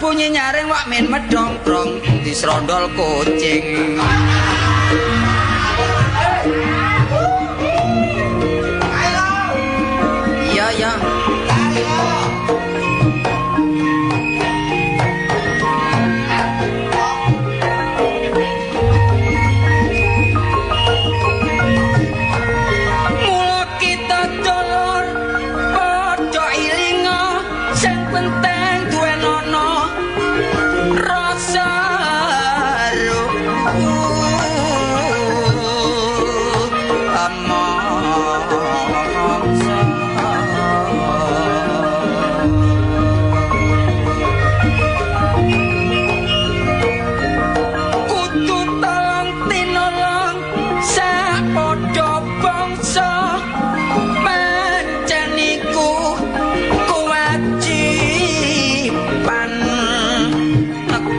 Bunyi nyaring wak min medongkrong disrondol kucing. Iya ya. Mula kita dulur padha ilinga sing penting duwenono rasa kudu tolong tinolong sapadha bangsa pancen iku kewajiban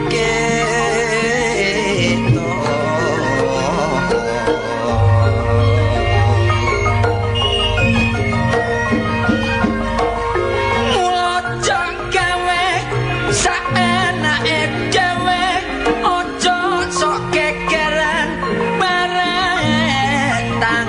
kita. Mula aja gawe saenake dhewe, aja sok gegeran baretang.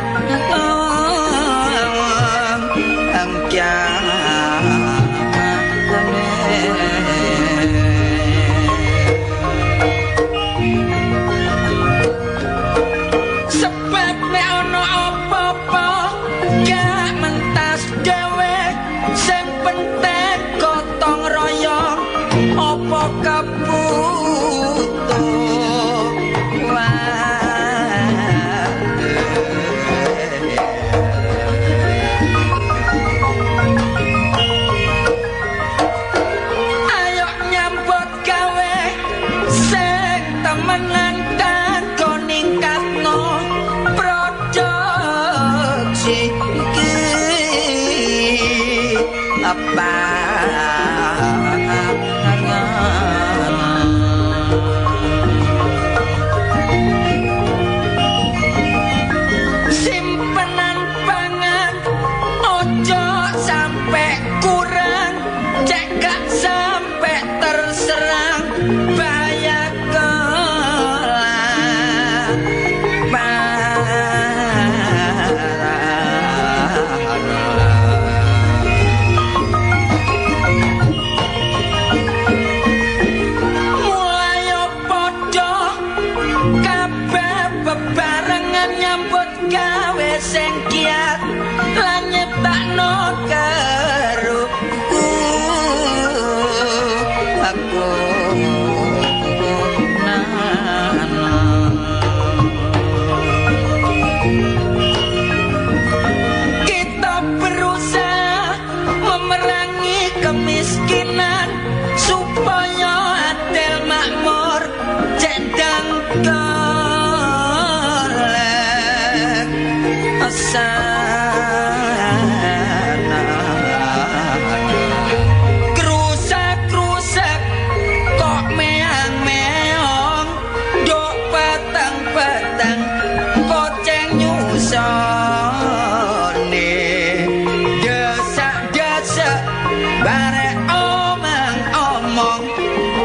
Sebab nek ana apa-apa gak mentas dhewe, sing penting gotong royong apa kebutuhan. Ayo nyambut gawe sing temenan kanggo ningkatno produksi iki. Apa simpenan pangan ojo sampe kurang, cek gak sampe terserang bahaya kelaparan. Mulai padha kabeh bebarengan nyambut gawe sing kiat lan nyiptakno kerukunan. Kita berusaha memerangi kemiskinan supaya adil makmur cendang golek sana. Krusak-krusak kok meang-meong nduk peteng-peteng koceng nyusone, desak-desak barek omong-omong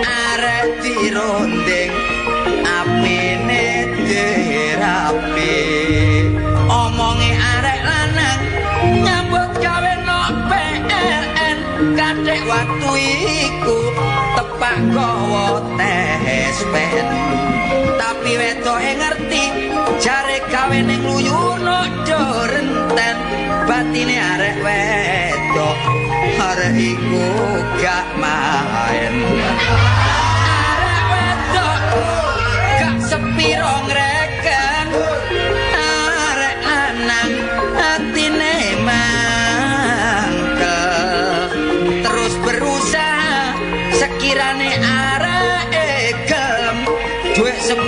arek dirunding apine dirapi. Omonge arek lanang nyambut gawe nok PLN kadek waktu iku tepak gawa tespen, tapi wedoke ngerti jare gawe ning luyurno do renten. Batine arek wedok arek iku gak main, arek wedok gak sepiro ngreken, arek lanang atine mangkel terus berusaha sekirane arek gelem dhuwit 10.000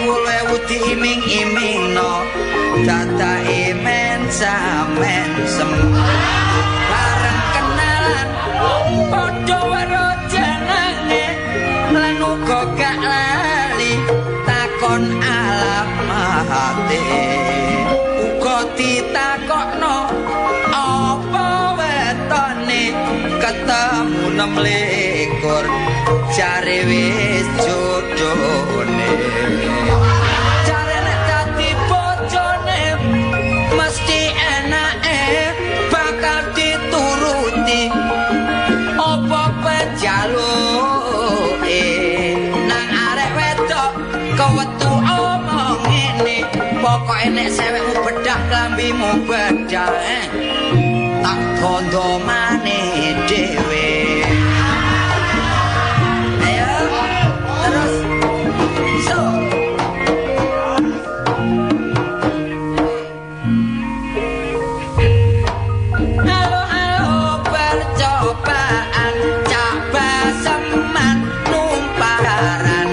diiming-imingno dadake mensa-mensem. Bareng kenalan padha weruh jenenge lan uga gak lali takon alamate, uga ditakokno apa wetone ketemu 26 jare wis jodone. Jare nek dadi bojone mesti enake bakal dituruti apa penjaluke. Nang arek wedok kewetu omong ngene, pokoke nek sewekmu bedah klambimu bedah, tak bondo maneh dhewe. Ayo terus so. Halo halo percobaan Cak Baseman numparan,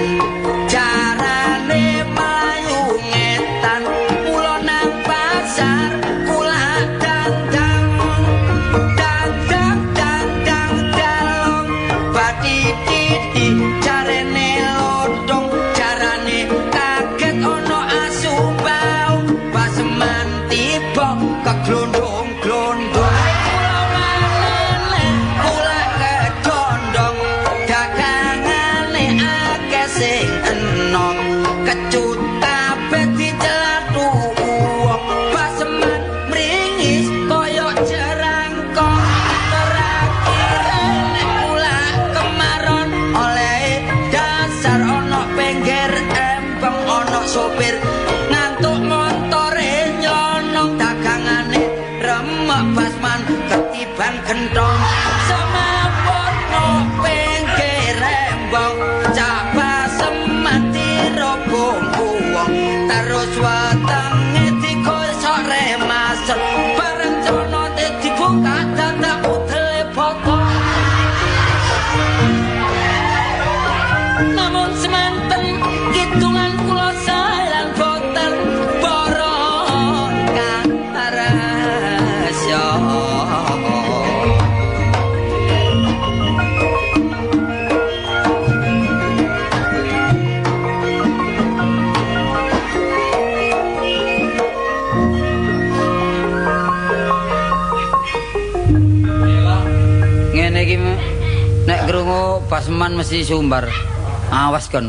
jarane mlayu ngetan mula nang pasar kula dandang dandang dandang dalong bathi titi jarene lodong, jarane kaget ana asu bau. Baseman tiba keglondong-glondong, kula manene kula kedondong, dagangane akeh sing enom, kecut kabeh dicelathu wong. Baseman mringis kaya jerangkong, terakhir nek kula kemaron oleh dasar ana pinggir embong ana sopir ngantuk montore nyonong, dagangane remek Basman ketiban gentong. Semaput no pinggir embong Cak Baseman dirobong wong, terus wetenge digosok remasen, bareng conone dibuka dadak udele botol. Namun semanten kidungan kula sae lan boten boron karesya. Ngene iki nek krungu Baseman mesti sumbar. Awas kon.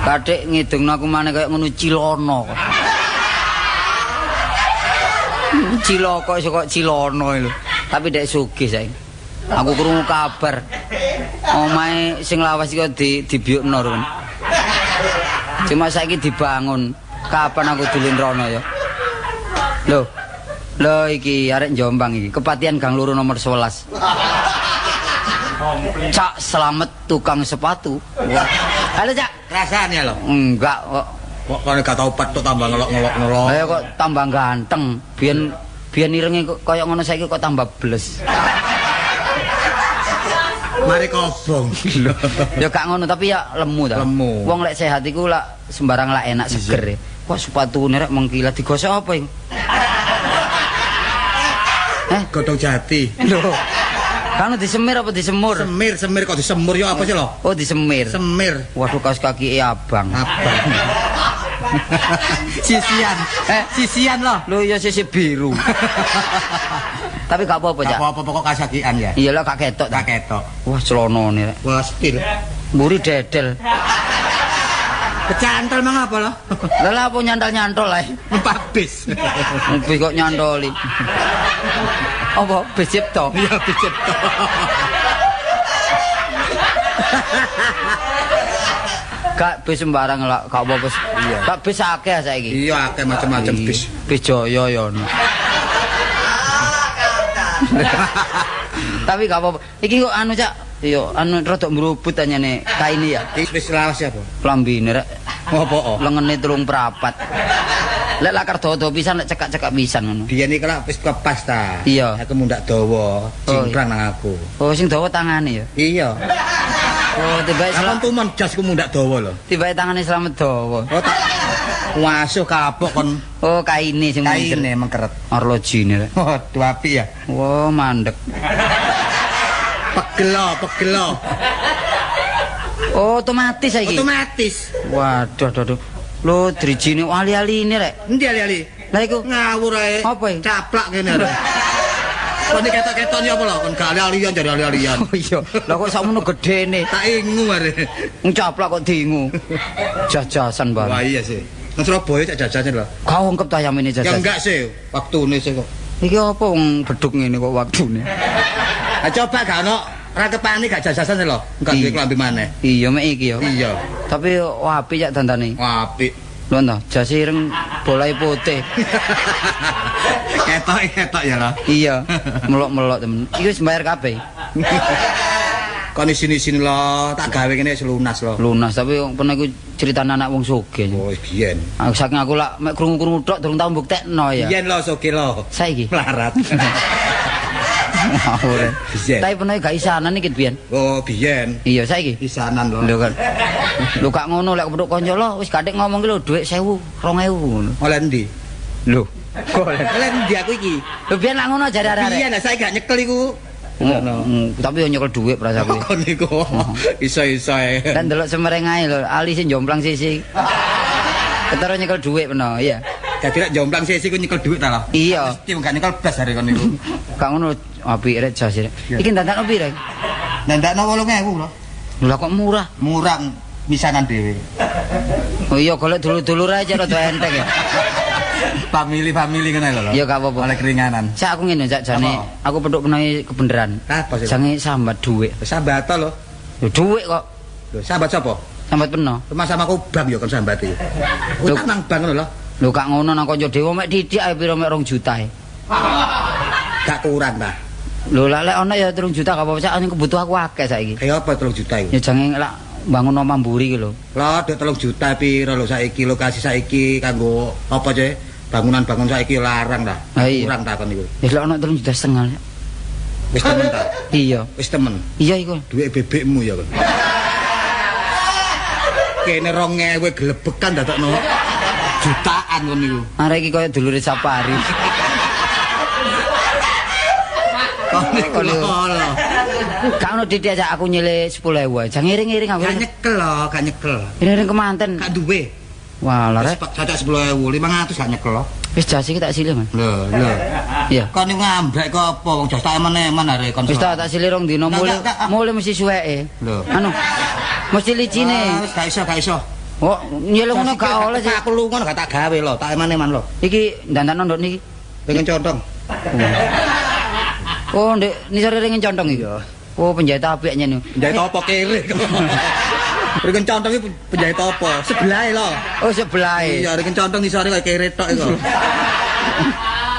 Kathik ngidungno aku maneh kaya ngono cilono. Cilaka iso kok cilono lho. Tapi dek sugih saiki. Aku krungu kabar. Omahe sing lawas iku dibiyukno run. Cuma saiki dibangun. Kapan aku dolen rono ya? Lho. Lho iki arek Jombang iki, Kepatihan Gang Loro nomor 11. Cak Slamet tukang sepatu. Halo Cak, rasane lho. Enggak kok. Kok kono gak tau petuk tambah ngelok-ngelok-ngelok. Ayo kok tambah ganteng. Biyen biyen irenge kaya ngono saiki kok tambah bles. Mari kobong. Ya gak ngono tapi ya lemu ta. Lemu. Wong lek sehat iku lak sembarang lak enak seger. Kok sepatune rek mengkilat digosok apa iku? Godhong jati. Lho. Kan disemir apa disemur? Semir, semir kok disemur ya apa sih lho? Oh, disemir. Semir. Waduh kaos kaki abang. Abang. Sisian. Sisian loh. Lho ya sisi biru. Tapi gak apa-apa, Cak. Gak apa-apa pokok kaos kakian ya. Iya lah gak ketok. Gak ketok. Wah, celonone rek. Wah, stil. Mburi dedel. Kecantol mang apa lho? Lah lha apa nyantol-nyantol ae? Numpak bis. Bis kok nyantoli. Apa bis Cipto? Iya, bis Cipto. Gak bis sembarang lah, gak apa-apa. Iya. Gak bis akeh saiki. Iya, akeh macam-macam bis. Bis Jaya ya ono. Tapi gak apa-apa. Iki kok anu Cak, iya anu rada mrubut anyane kaine ya. Iki wis lawas ya, Bu. Klambine rek. Ngopo? Lengene 3/4. Lek lakar dawa-dawa pisan lek cekak-cekak pisan ngono. Biyen iki lak wis kepas ta. Iya. Aku mundak dawa, jingkrang nang aku. Oh, sing dawa tangane ya? Iya. Oh, tibake Kapan tumon jasku mundak dawa lho. Tibake tangane Slamet dawa. Oh, tak wasuh kapok kon. Oh, kaine sing kaine mengkeret. Orlojine rek. Waduh apik ya. Wah, mandek. Pegelo, pegelo. Oh, otomatis saiki. Otomatis. Waduh, aduh, aduh. Lho, drijine ali-aline rek. Endi ali-ali? Lah iku ngawur ae. Apa iki? Caplak kene rek. Kon iki ketok-keton ya apa lho? Kon gak ali-alian jare ali-alian. Oh iya. Lah kok sakmono gedene. Tak ingu are. Ncaplak kok diingu. Jas-jasan bareng. Wah iya sih. Nang Surabaya cak jajasan lho. Kau ongkep ta yamene Ya jajas. enggak sih, waktune sih kok. Iki apa wong beduk ngene kok waktune. Ha coba gak ono rakepane gak jajasan lho. Enggak duwe klambi maneh. Iya mek iki ya. Iya. Tapi apik cak dandane. Apik. Lho ta, jas ireng bolahe putih. Ketok-ketok ya lho. Iya, melok-melok temen. Iki wis bayar kabeh. Kon isini-isini lho, tak gawe ngene wis lunas lho. Lunas tapi pernah iku critane anak wong sugih. Oh, biyen. Aku saking aku lak mek krungu-krungu tok durung tau mbuktekno ya. Biyen lho sugih lho. Saiki melarat. Ngawur. Biyen. Tapi pernah gak isanan iki biyen. Oh, biyen. Iya saiki. Isanan lho. Lho kan. Lho gak ngono lek kepethuk kanca lho wis gak ngomong ki lho dhuwit 1000, 2000 ngono. Oleh endi? Lho. Kok oleh endi aku iki? Lho biyen lak ngono jare arek-arek. Biyen lah saiki gak nyekel iku. Tapi yo nyekel dhuwit prasaku. Kon niku iso-iso ae. Kan ndelok semereng ae lho, ali sing jomplang sisi. Ketara nyekel dhuwit peno, iya. Dadi lek jomplang sisi ku nyekel dhuwit ta lho. Iya. Mesti gak nyekel blas jare kon niku. Gak ngono apik rek jas rek. Iki ndandakno piro? Ndandakno 8.000 lho. Lho kok murah? Murah misanan dhewe. Oh iya golek dulur-dulur aja rada enteng ya. Famili-famili ngono lho. Iya gak apa-apa. Oleh keringanan. Cak aku ngene cak jane aku petuk penae kebeneran. Apa sih? Jange sambat dhuwit. Sambat lho. Lho dhuwit kok. Lho sambat sapa? Sambat peno. Rumah sama aku bank ya kon sambati. Utang nang bank ngono lho. Lho gak ngono nang kanca dhewe mek titik ae piro mek 2 juta e. Gak kurang ta. Lho lek ana ya 3 juta gak apa-apa cak kebutuh aku akeh saiki. Kaya apa 3 juta iku? Ya jange lak bangun omah mburi iki lho. Lho dek 3 juta piro lho saiki lokasi saiki kanggo apa cek? Bangunan-bangun saiki larang ta. Kurang ta kon niku. Wis lek ana 3,5 juta. Wis temen ta? Iya. Wis temen. Iya iku. Duit bebekmu ya kon. Kene 2000 glebekan dadakno jutaan kon niku. Arek iki kaya dulure Sapari. Kon niku lho. Gak ono didik aja aku nyilih 10.000 ae. Jangan ngiring-ngiring aku. Gak nyekel lho, gak nyekel. Ngiring kemanten. Gak duwe. Wah, lha rek. Cacak 10.000, 500 gak nyekel lho. Wis jas iki tak silih, Mas. Lho, lho. Iya. Kon niku ngambrek kok apa wong jas tak eman-eman arek kon. Wis tak silih rong dina mule. Mule mesti suweke. Lho. Anu. Mesti licine. Wis gak iso, gak iso. Oh, nyilih ngono gak oleh sih. Aku lunga gak tak gawe lho, tak eman-eman lho. Iki ndandakno nduk niki. Pengen contong. Oh, ndek nisore ringin contong iki. Oh, penjahit apik nyene. Penjahit apa kere? Ringin contong iki penjahit apa? Sebelahe lho. Oh, sebelahe. Iya, ringin contong nisore kaya kere tok iku.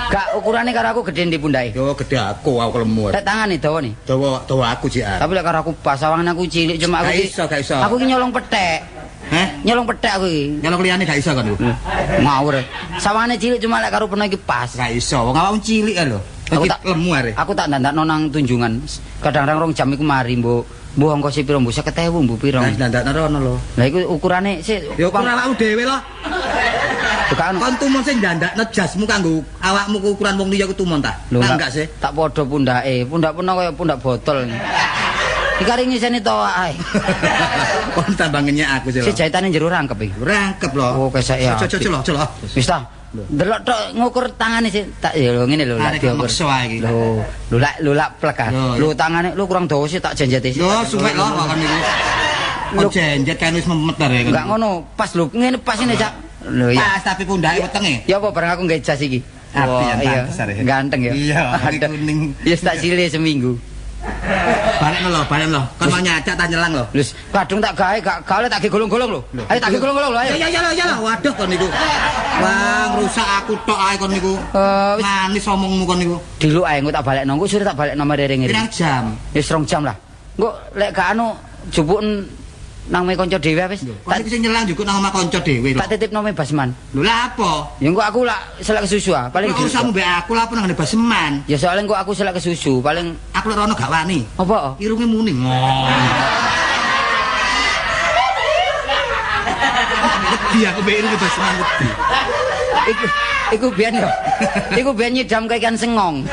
Gak ukurane karo aku gedhe ndi pundake? Yo gedhe aku lemu. Lek tangane dawa nih. Dawa dawa aku jian. Tapi lek karo aku pas sawangan aku cilik cuma aku. Gak iso, gak iso. Aku iki nyolong petek. Heh? Nyolong petek aku iki. Nyolong liyane gak iso kon iku. Ngawur. Sawangane cilik cuma lek karo peno iki pas. Gak iso, wong awakmu cilik lho. Aku tak lemu arek. Aku tak ndandakno nang tunjungan. Kadang-kadang 2 jam iku mari mbok. Mbok ongkose piro mbok 50.000 mbok piro. Lah ndandakno rono lho. Lah iku ukurane sik ya ukuran awakmu dhewe lho. Bukan kon tumon sing ndandakno jasmu kanggo awakmu ukuran wong liya ku tumon ta? Lah enggak sih. Tak padha pundake. Pundak peno kaya pundak botol. Iki kari ngiseni to ae. Kon tambah ngenyek aku sih lho. Si jahitane jero rangkep iki. Rangkep lho. Oh, kesek ya. Cocok lho, cocok. Wis ta. Delok tok ngukur tangane sih tak ya lho ngene lho lak diukur. Lho, lho lak lho lak plek ah. Lho tangane lho kurang dawa sih tak jenjete sih. Lho suwek lho kok kon niku. Kok jenjet kan wis memet arek. Enggak ngono, pas lho ngene pas ini Cak. Lho iya. Pas tapi pundake wetenge. Ya apa bareng aku nggae jas iki. Apik ya, ganteng ya. Iya, kuning. Ya tak silih seminggu. Balik lho, balik lho. Kon mau nyacak ta nyelang lho. Wis, kadung tak gawe gak gawe tak ge golong-golong lho. Ayo tak ge golong-golong lho, ayo. Ya ya ya lho, waduh kon niku. Wah, ngrusak aku tok ae kon niku. Manis omongmu kon niku. Diluk ae engko tak balekno, engko sore tak balekno merering-ering. Pirang jam? Wis 2 jam lah. Engko lek gak anu jupuken nang me kanca dhewe wis. Tak sing nyelang jukuk nang omah kanca dhewe lho. Tak titipno me Basman. Lho lha apa? Ya engko aku lak selek kesusu ah, paling urusanmu mbek aku lha apa nang ngene Basman. Ya soalnya engko aku selek kesusu, paling aku lek rono gak wani. Apa? Irunge muni. Wedi aku mbek irunge Basman wedi. Iku biyen yo. Iku biyen nyidam kaya ikan sengong.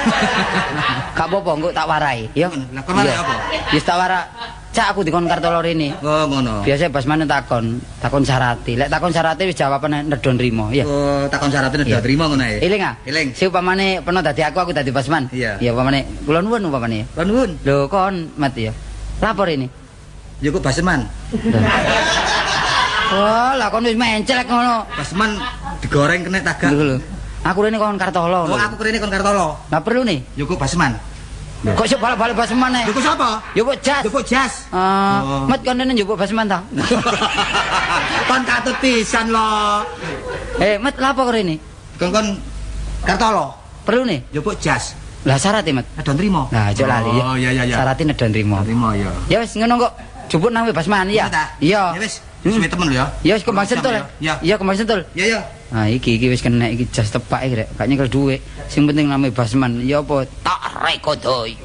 Gak apa-apa engko tak warai, ya. Lah kon warai apa? Wis tak warak. Cak aku dikon Kartolo rene. Oh, ngono. Biasa Basman takon, takon syarate. Lek takon syarate wis jawabane nedon trimo, iya. Oh, takon syarate nedon trimo ngono ae. Eling ah? Eling. Si upamane peno dadi aku dadi Basman. Iya. Ya upamane kula nuwun upamane. Kula nuwun. Lho kon Mat ya. Lapor ini. Ya kok Basman. Wah, lah kon wis mencelek ngono. Basman digoreng kena tagak. Lho. Aku rene kon Kartolo. Oh, aku rene kon Kartolo. Lah perlu nih. Ya kok Basman. Kok iso balik-balik Basman ae? Njupuk sapa? Njupuk jas. Njupuk jas. Oh. Met kon rene njupuk Basman ta? Kon katut pisan lho. Met lapo kok rene? Kon Kartolo. Perlu nih? Njupuk jas. Lah syarate, Met. Nedon trimo. Nah, aja lali ya. Oh, iya iya iya. Syarate nedon trimo. Trimo ya. Ya wis ngono kok. Jupuk nang Basman ya. Iya. Ya wis, suwe temen lho ya. Ya wis kembang sentul. Ya. Iya, kembang sentul. Iya iya. Nah, iki wis kena iki jas tepak iki rek. Gak nyekel dhuwit. Sing penting name Basman. Ya apa tak rekodoi.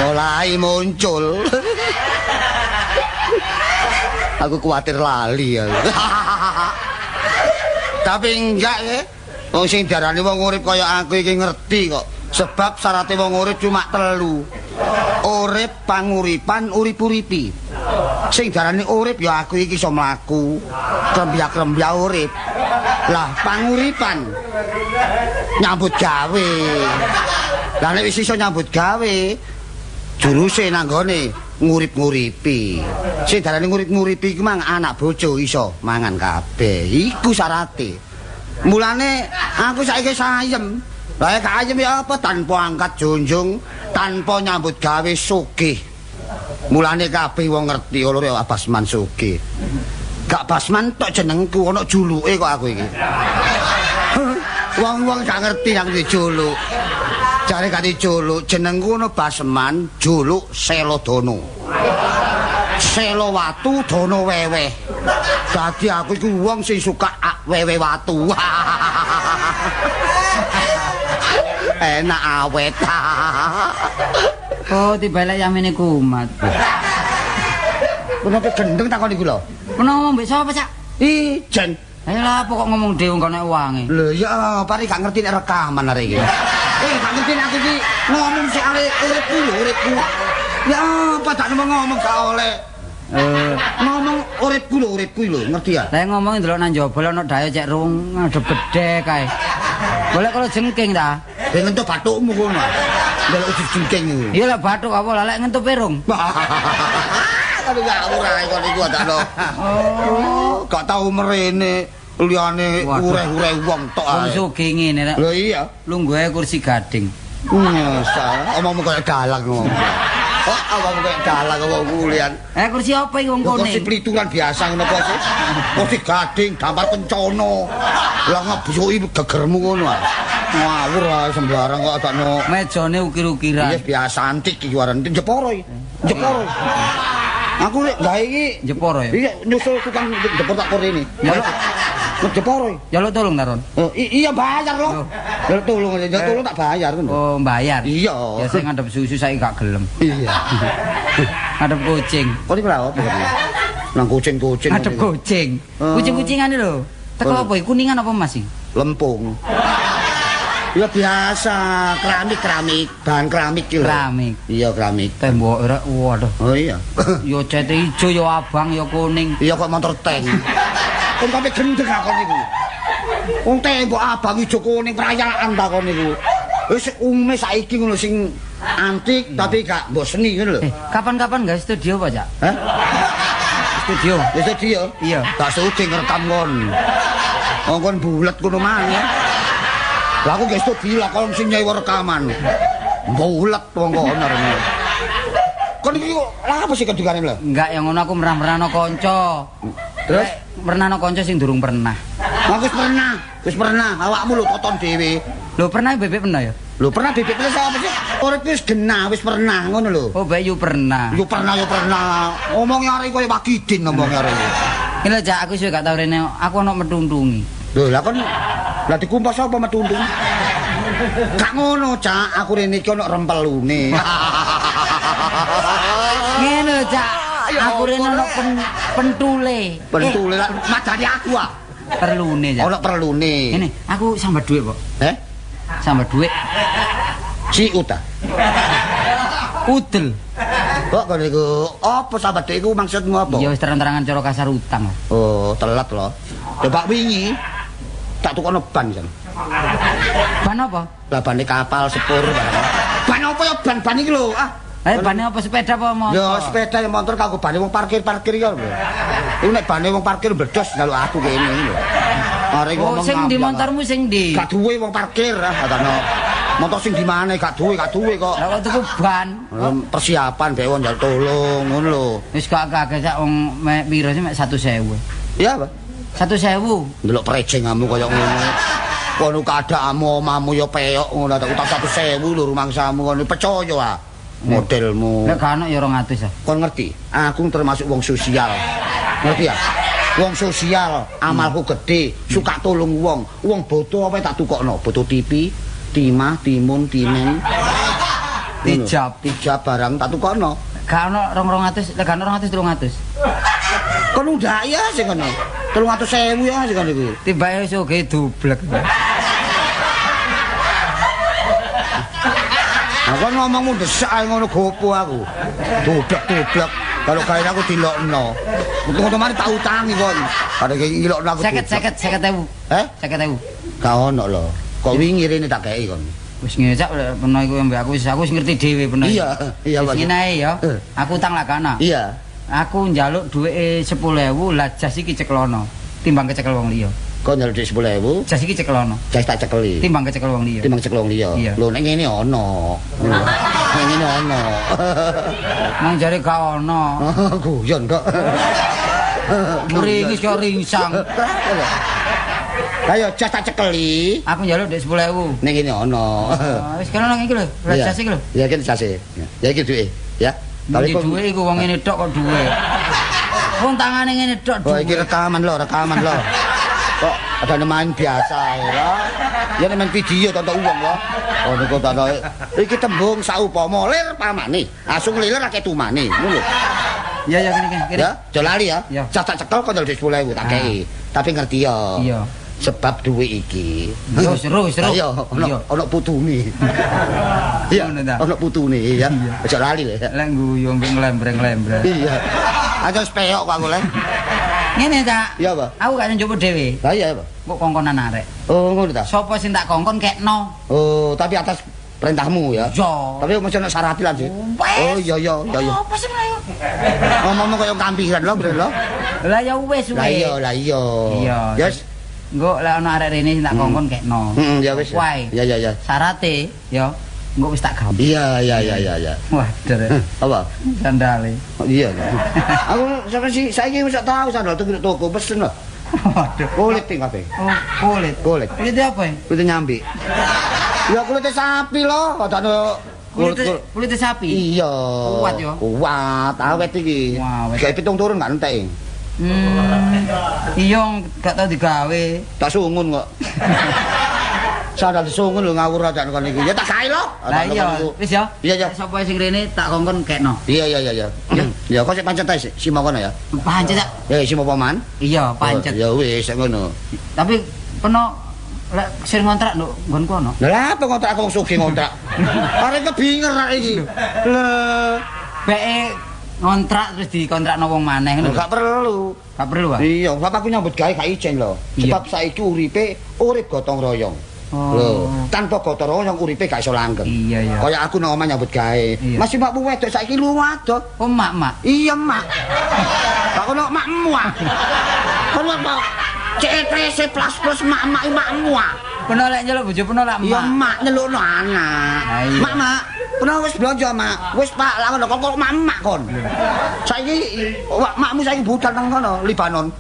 Mulai muncul. Aku kuatir lali ya. Tapi enggak ya. Wong sing diarani wong urip kaya aku iki ngerti kok. Sebab syaratnya wong urip cuma 3. Urip, panguripan, urip-uripi. Sing diarani urip ya aku iki iso mlaku. Krembyak-krembyak urip. Lah panguripan nyambut gawe. Lah nek wis iso nyambut gawe, juruse nanggone ngurip-nguripi. Sing darane ngurip-nguripi iku mang anak bojo iso mangan kabeh. Iku syarate. Mulane aku saiki sayem. Lah gak ayem ya apa tanpa angkat junjung, tanpa nyambut gawe sugih. Mulane kabeh wong ngerti loro ya Basman sugih. Gak Basman tok jenengku ana juluke kok aku iki. Wong-wong gak ngerti nang juluk. Jare gak dijuluk, jenengku ana Basman, juluk Selodono. Selo watu dono weweh. Dadi aku iku wong sing suka wewe watu. Enak awet. Oh, dibalik yamene kumat. Kenapa gendeng takon iku lho? Kono ngomong mbek sapa, Cak? Ijen. Ayo lah pokok ngomong dhewe kok nek wangi. Lho ya, pare gak ngerti nek rekaman arek iki. Gak ngerti nek aku iki ngomong sik ale uripku lho, uripku. Ya apa tak ngomong gak oleh. Ngomong uripku lho, uripku lho, ngerti ya? Lah ngomong ndelok nang njaba ana dayo cek rung ngadep bedhek kae. Golek kalau jengking ta? Ben ngentup bathukmu kono. Ndelok ujug jengking iku. Iya lah bathuk apa lah lek ngentup irung. Tapi gak ora kok niku adakno. Oh, gak tau mrene liyane ureh-ureh wong tok ae. Wong sugih ngene rek. Lho iya, lungguhe kursi gading. Nyesal, omongmu koyo dalang ngomong. Oh, omongmu koyo dalang wong kulian. Kursi apa iki wong kene? Kursi pelituran biasa ngono apa sih? Kursi gading, dampar kencana. Lah ngebusuki gegermu ngono ah. Ngawur ae sembarang kok adakno. Mejane ukir-ukiran. Iya biasa antik iki warane Jepara iki. Jepara. Aku nek gawe iki Jepara ya. Iya, nyusul tukang Jepara tak kor ini. Jepara. Ya lo tolong ta, Ron. Oh, iya bayar lho. Ya tolong, ya tolong tak bayar ngono. Oh, bayar. Iya. Ya sing ngadep susu saiki gak gelem. Iya. Ngadep kucing. Kok iki lha opo kok? Nang kucing-kucing. Ngadep kucing. Kucing-kucingane lho. Teko apa iki? Kuningan apa Mas iki? Lempung. Ya biasa, keramik, bahan keramik iki lho. Keramik. Iya, keramik. Tembok rek, waduh. Oh iya. Ya cete ijo, ya abang, ya kuning. Iya kok motor tank. Kon kabeh gendeng akon niku. Wong tembok abang ijo kuning perayaan ta kon niku. Wis umume saiki ngono sing antik tapi gak mboseni ngono lho. Kapan-kapan gawe studio apa, Cak? Hah? Studio. Ya studio. Iya. Gak sudi ngrekam kon. Wong kon bulet kono maneh. Lah aku ge studio lah kon sing nyewa rekaman. Bulet wong kono rene. Kon iki lha apa sih kedukane lho? Enggak, yang ngono aku merah-merahno kanca. Terus pernah no kanca sing durung pernah. Aku wis pernah. Wis pernah, awakmu lho toton dhewe. Lho pernah bebek pernah ya? Lho pernah bebek wis apa sih? Urip wis genah, wis pernah ngono lho. Oh, bae yo pernah. Yo pernah, yo pernah. Ngomongnya arek koyo Wakidin ngomongnya arek. Iki lho Cak, aku suwe gak tau rene, aku ono metuntungi. Lho, lah kon lah dikumpas apa metuntung? Gak ngono, Cak, aku rene iki ono rempelune. Ngene lho, Cak. Aku rene ono pentule. Pentule lah madani aku ah. Perlune, Cak. Ono perlune. Ngene, aku sambat dhuwit, Pak. Heh? Sambat dhuwit. Ciut ta? Udel. Kok kono iku apa sambat dhuwit iku maksudmu apa? Ya wis terang-terangan cara kasar utang. Oh, telat lho. Coba wingi tak tukono ban jan. Ban apa? Lah bane kapal sepur barang. Ban apa ya ban-ban iki lho? Ah. Bane apa sepeda apa motor? Ya sepeda ya motor kanggo bane wong parkir-parkir ya lho. Iku nek bane wong parkir mbledos njaluk aku kene iki lho. Arek ngomong sing di motormu sing ndi? Gak duwe wong parkir ah katane. Motor sing di maneh gak duwe kok. Lah kok tuku ban? Persiapan bae wong njaluk tolong ngono lho. Wis gak kaget sak wong mek piro sih mek 1.000. Iya apa? 1.000. Ndelok prejengamu kaya ngono. Kono keadaanmu omamu ya peyok ngono tak utang 1.000 lho rumangsamu kono percaya ah. Modelmu. Nek gak ono ya 200 ah. Kon ngerti? Aku termasuk wong sosial. Ngerti ya? Wong sosial, amalku gede, suka tolong wong. Wong boto apa tak tukokno? Boto TV, timah, timun, timen. Tijab, tijab barang tak tukokno. Gak ono 200, lek gak ono 200 300. Kon ndak ya sing kono. 300.000 ya sing kono iku. Tibake wis oge dublek. Aku ngomongmu desak ae ngono gopo aku. Dublek-dublek. Kalau gawe aku dilokno. Untung-untung mari tak utangi kon. Padha ngilokno aku. 50 50.000. Eh? 50.000. Gak ono lho. Kok wingi rene tak kei kon. Wis ngecak peno iku mbek aku wis ngerti dhewe peno. Iya, iya Pak. Wis ngene ae ya. Aku utang lak ana. Iya. Aku njaluk dhuwite 10.000 lah jas iki ceklono. Timbang kecekel wong liya. Kon njaluk dhuwit 10.000, jas iki ceklono. Jas tak cekeli. Timbang kecekel wong liya. Timbang cekel wong liya. Lho nek ngene ono. Nek ngene ono. Nang jare gak ono. Guyon kok. Mringis kok ringsang. Ayo jas tak cekeli. Aku njaluk dhuwit 10.000. Nek ngene ono. Wis kono nang iki lho, jas iki lho. Ya iki jase. Ya iki duwike, ya. Tapi duwe iku wong ngene tok kok duwe. Wong tangane ngene tok duwe. Oh iki rekaman lho, rekaman lho. Kok ada main biasa ya. Ya main video tonton uang lho. Oh niku tonton. Iki tembung saupama lir pamane. Langsung lilir akeh tumane. Ngono lho. Iya ya kene kene. Ya, aja lali ya. Cah tak cekel kok njaluk 10.000 tak kei. Tapi ngerti ya. Iya. Sebab duwe iki. Yo seru seru. Iya, ono putune. Iya, ono putune ya. Aja lali lho. Lek guyu mbek nglembreng-nglembreng. Iya. Aja wis peyok kok aku le. Ngene, Cak. Iya, Pak. Aku gak njopo dhewe. Lah iya, Pak. Kok kongkonan arek. Oh, ngono ta. Sopo sing tak kongkon kekno. Oh, tapi atas perintahmu ya. Iya. Tapi mesti ono syarat lan sih. Oh, iya iya iya iya. Apa sih mlayu? Ngomong kaya kampiran lho, Bro. Lah ya wis wis. Lah iya, lah iya. Iya. Yes. Engko lek ana arek rene sing tak kongkon kekno. Heeh, ya wis. Ya ya ya. Syarate ya engko wis tak gawe. Iya iya iya iya iya. Wah, derek. Apa? Sandale. Oh, iya. Aku sampe sih saiki wis tau sandal tuku toko pesen lho. Waduh. Kulit iki kabeh. Oh, kulit. Kulit. Kulit apa ya? Kulit nyambi. Ya kulite sapi lho, padane kulit sapi. Iya. Kuat ya. Kuat, awet iki. Gawe pitung turun gak entek. Iya, gak tau digawe. Tak sungun kok. Sandal sungun lho ngawur aja kon iki. Ya tak gawe lho. Lah iya, wis ya. Iya ya. Sapa sing rene tak kongkon kekno. Iya iya iya iya. Ya kok sik pancet ae simo kono ya. Pancet, Cak. Ya simo paman. Iya, pancet. Ya wis ngono. Tapi peno lek sing ngontrak nduk nggonku ono. Lah apa ngontrak aku wong sugih ngontrak. Arek kebinger arek iki. Lah beke ngontrak terus dikontrakno wong maneh ngono. Gak perlu. Gak perlu ah. Iya, sebab aku nyambut gawe gak ijen lho. Sebab saiki uripe urip gotong royong. Oh. Lho, tanpa gotong royong uripe gak iso langgeng. Iya, iya. Kaya aku nang omah nyambut gawe. Masih makmu wedok saiki luwih adoh. Oh, mak-mak. Iya, mak. Gak kono makmu ah. Kono apa? C C plus plus mak-mak makmu ah. Peno lek nyeluk bojo peno lak mak. Iya, mak nyelukno anak. Mak, mak. Peno wis blonjo, mak. Wis, Pak, lah ngono kok mak-mak kon. Saiki makmu saiki budal nang kono, Libanon.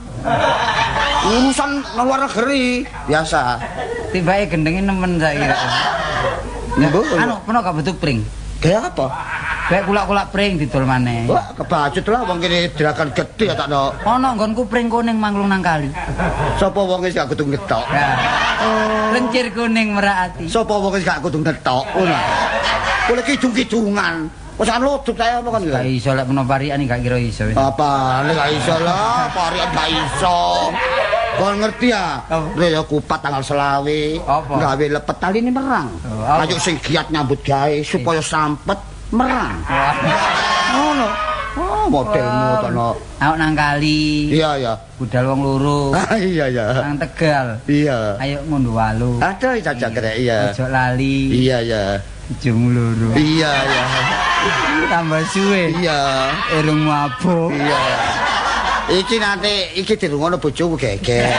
Urusan nang luar negeri biasa. Tibake gendenge nemen saiki. Anu, peno gak butuh pring. Kayak apa? Kayak kulak-kulak pring didol maneh. Wah, kebacut lah wong kene derakan gedhe ya takno. Ono nggonku pring kuning mangklung nang kali. Sapa wong wis gak kudu ngetok? Oh. Lencir kuning merak ati. Sapa wong wis gak kudu ngetok? Ngono. Boleh kidung-kidungan. Wis kan loduk saya apa kan? Gak iso lek meno parikan gak kira iso. Apa? Lek gak iso lah, parikan gak iso. Kon ngerti ya? Lha ya kupat tanggal 25, gawe lepet taline merang. Ayo sing giat nyambut gawe supaya sampet merang. Ngono. Oh, modelmu tono. Aku nang kali. Iya, iya. Budal wong loro. Iya, iya. Nang Tegal. Iya. Ayo ngunduh walu. Aduh, cacak kerek iya. Ojo lali. Iya, iya. Bojomu loro. Iya, iya. Tambah suwe. Iya. Irung mabuk. Iya. Iki nanti iki dirungono bojoku geger.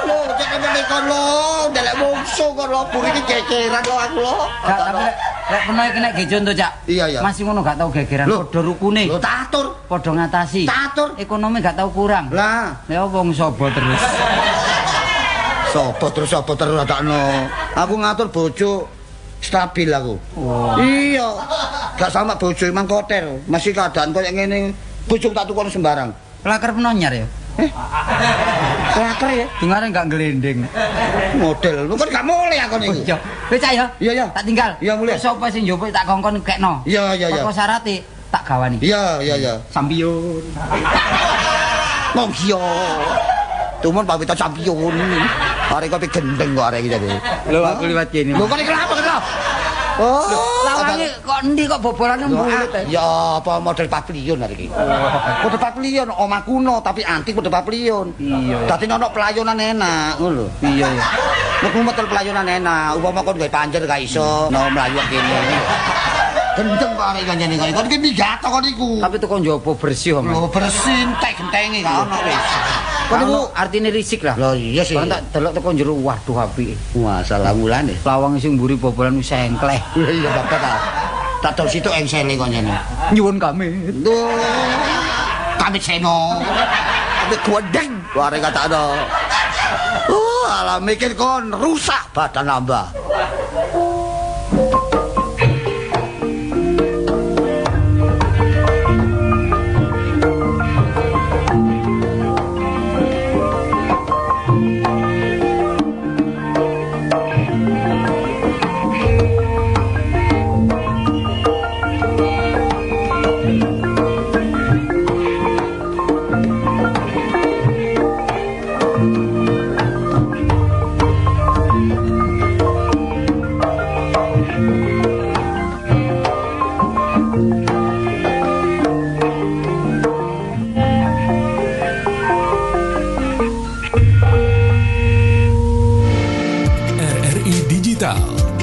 Lho, cek meneh kon lho, ndelek mungsu kon lho, buri iki gegeran lho aku lho. Gak tapi lek peno iki nek ge conto, Cak. Iya, iya. Masih ngono gak tau gegeran padha rukune. Lho, tak atur. Padha ngatasi. Tak atur. Ekonomi gak tau kurang. Lah, lha wong sapa terus. Sapa terus sapa terus takno. Aku ngatur bojo stabil aku. Oh. Iya. Gak sama bojo emang koter. Masih keadaan koyo ngene. Bojo tak tukon sembarang. Laker peno nyar ya? Laker ya? Dungane gak nglending. Model. Lu kan gak mulih aku niku. Iya. Wis Cak ya? Iya, iya. Tak tinggal. Iya, mulih. Sapa sing njupuk tak kongkon kekno. Iya, iya, iya. Apa syarate tak gawani. Iya, iya, iya. Sampiyon. Wong iya. Tumun pawita sampiyon. Arek kopi gendeng kok arek iki jane. Lho aku liwat kene. Lho kok iki kenapa kenapa? Oh, lawange kok endi kok bobolane mbulet. Ya apa model pavilion arek iki. Model pavilion omah kuno tapi antik model pavilion. Iya. Dadi ono pelayonan enak ngono lho. Iya iya. Nek model pelayonan enak, upama kon gawe panjer gak iso no mlayu kene. Gendeng kok arek kancane kok. Kon iki minggat kon iku. Tapi teko njaba bersih kok. Lho bersih entek gentenge gak ono wis. Kon niku artine risik lah. Lho iya sih. Kon tak delok teko njero waduh apike. Wah, salah mulane. Lawang sing mburi bobolan wis engkleh. Iya bapak ta. Tak dol situk engsele kok njene. Nyuwun kamit. Duh. Kamit seno. Tapi gondeng arek katakno. Alah mikir kon rusak badan nambah.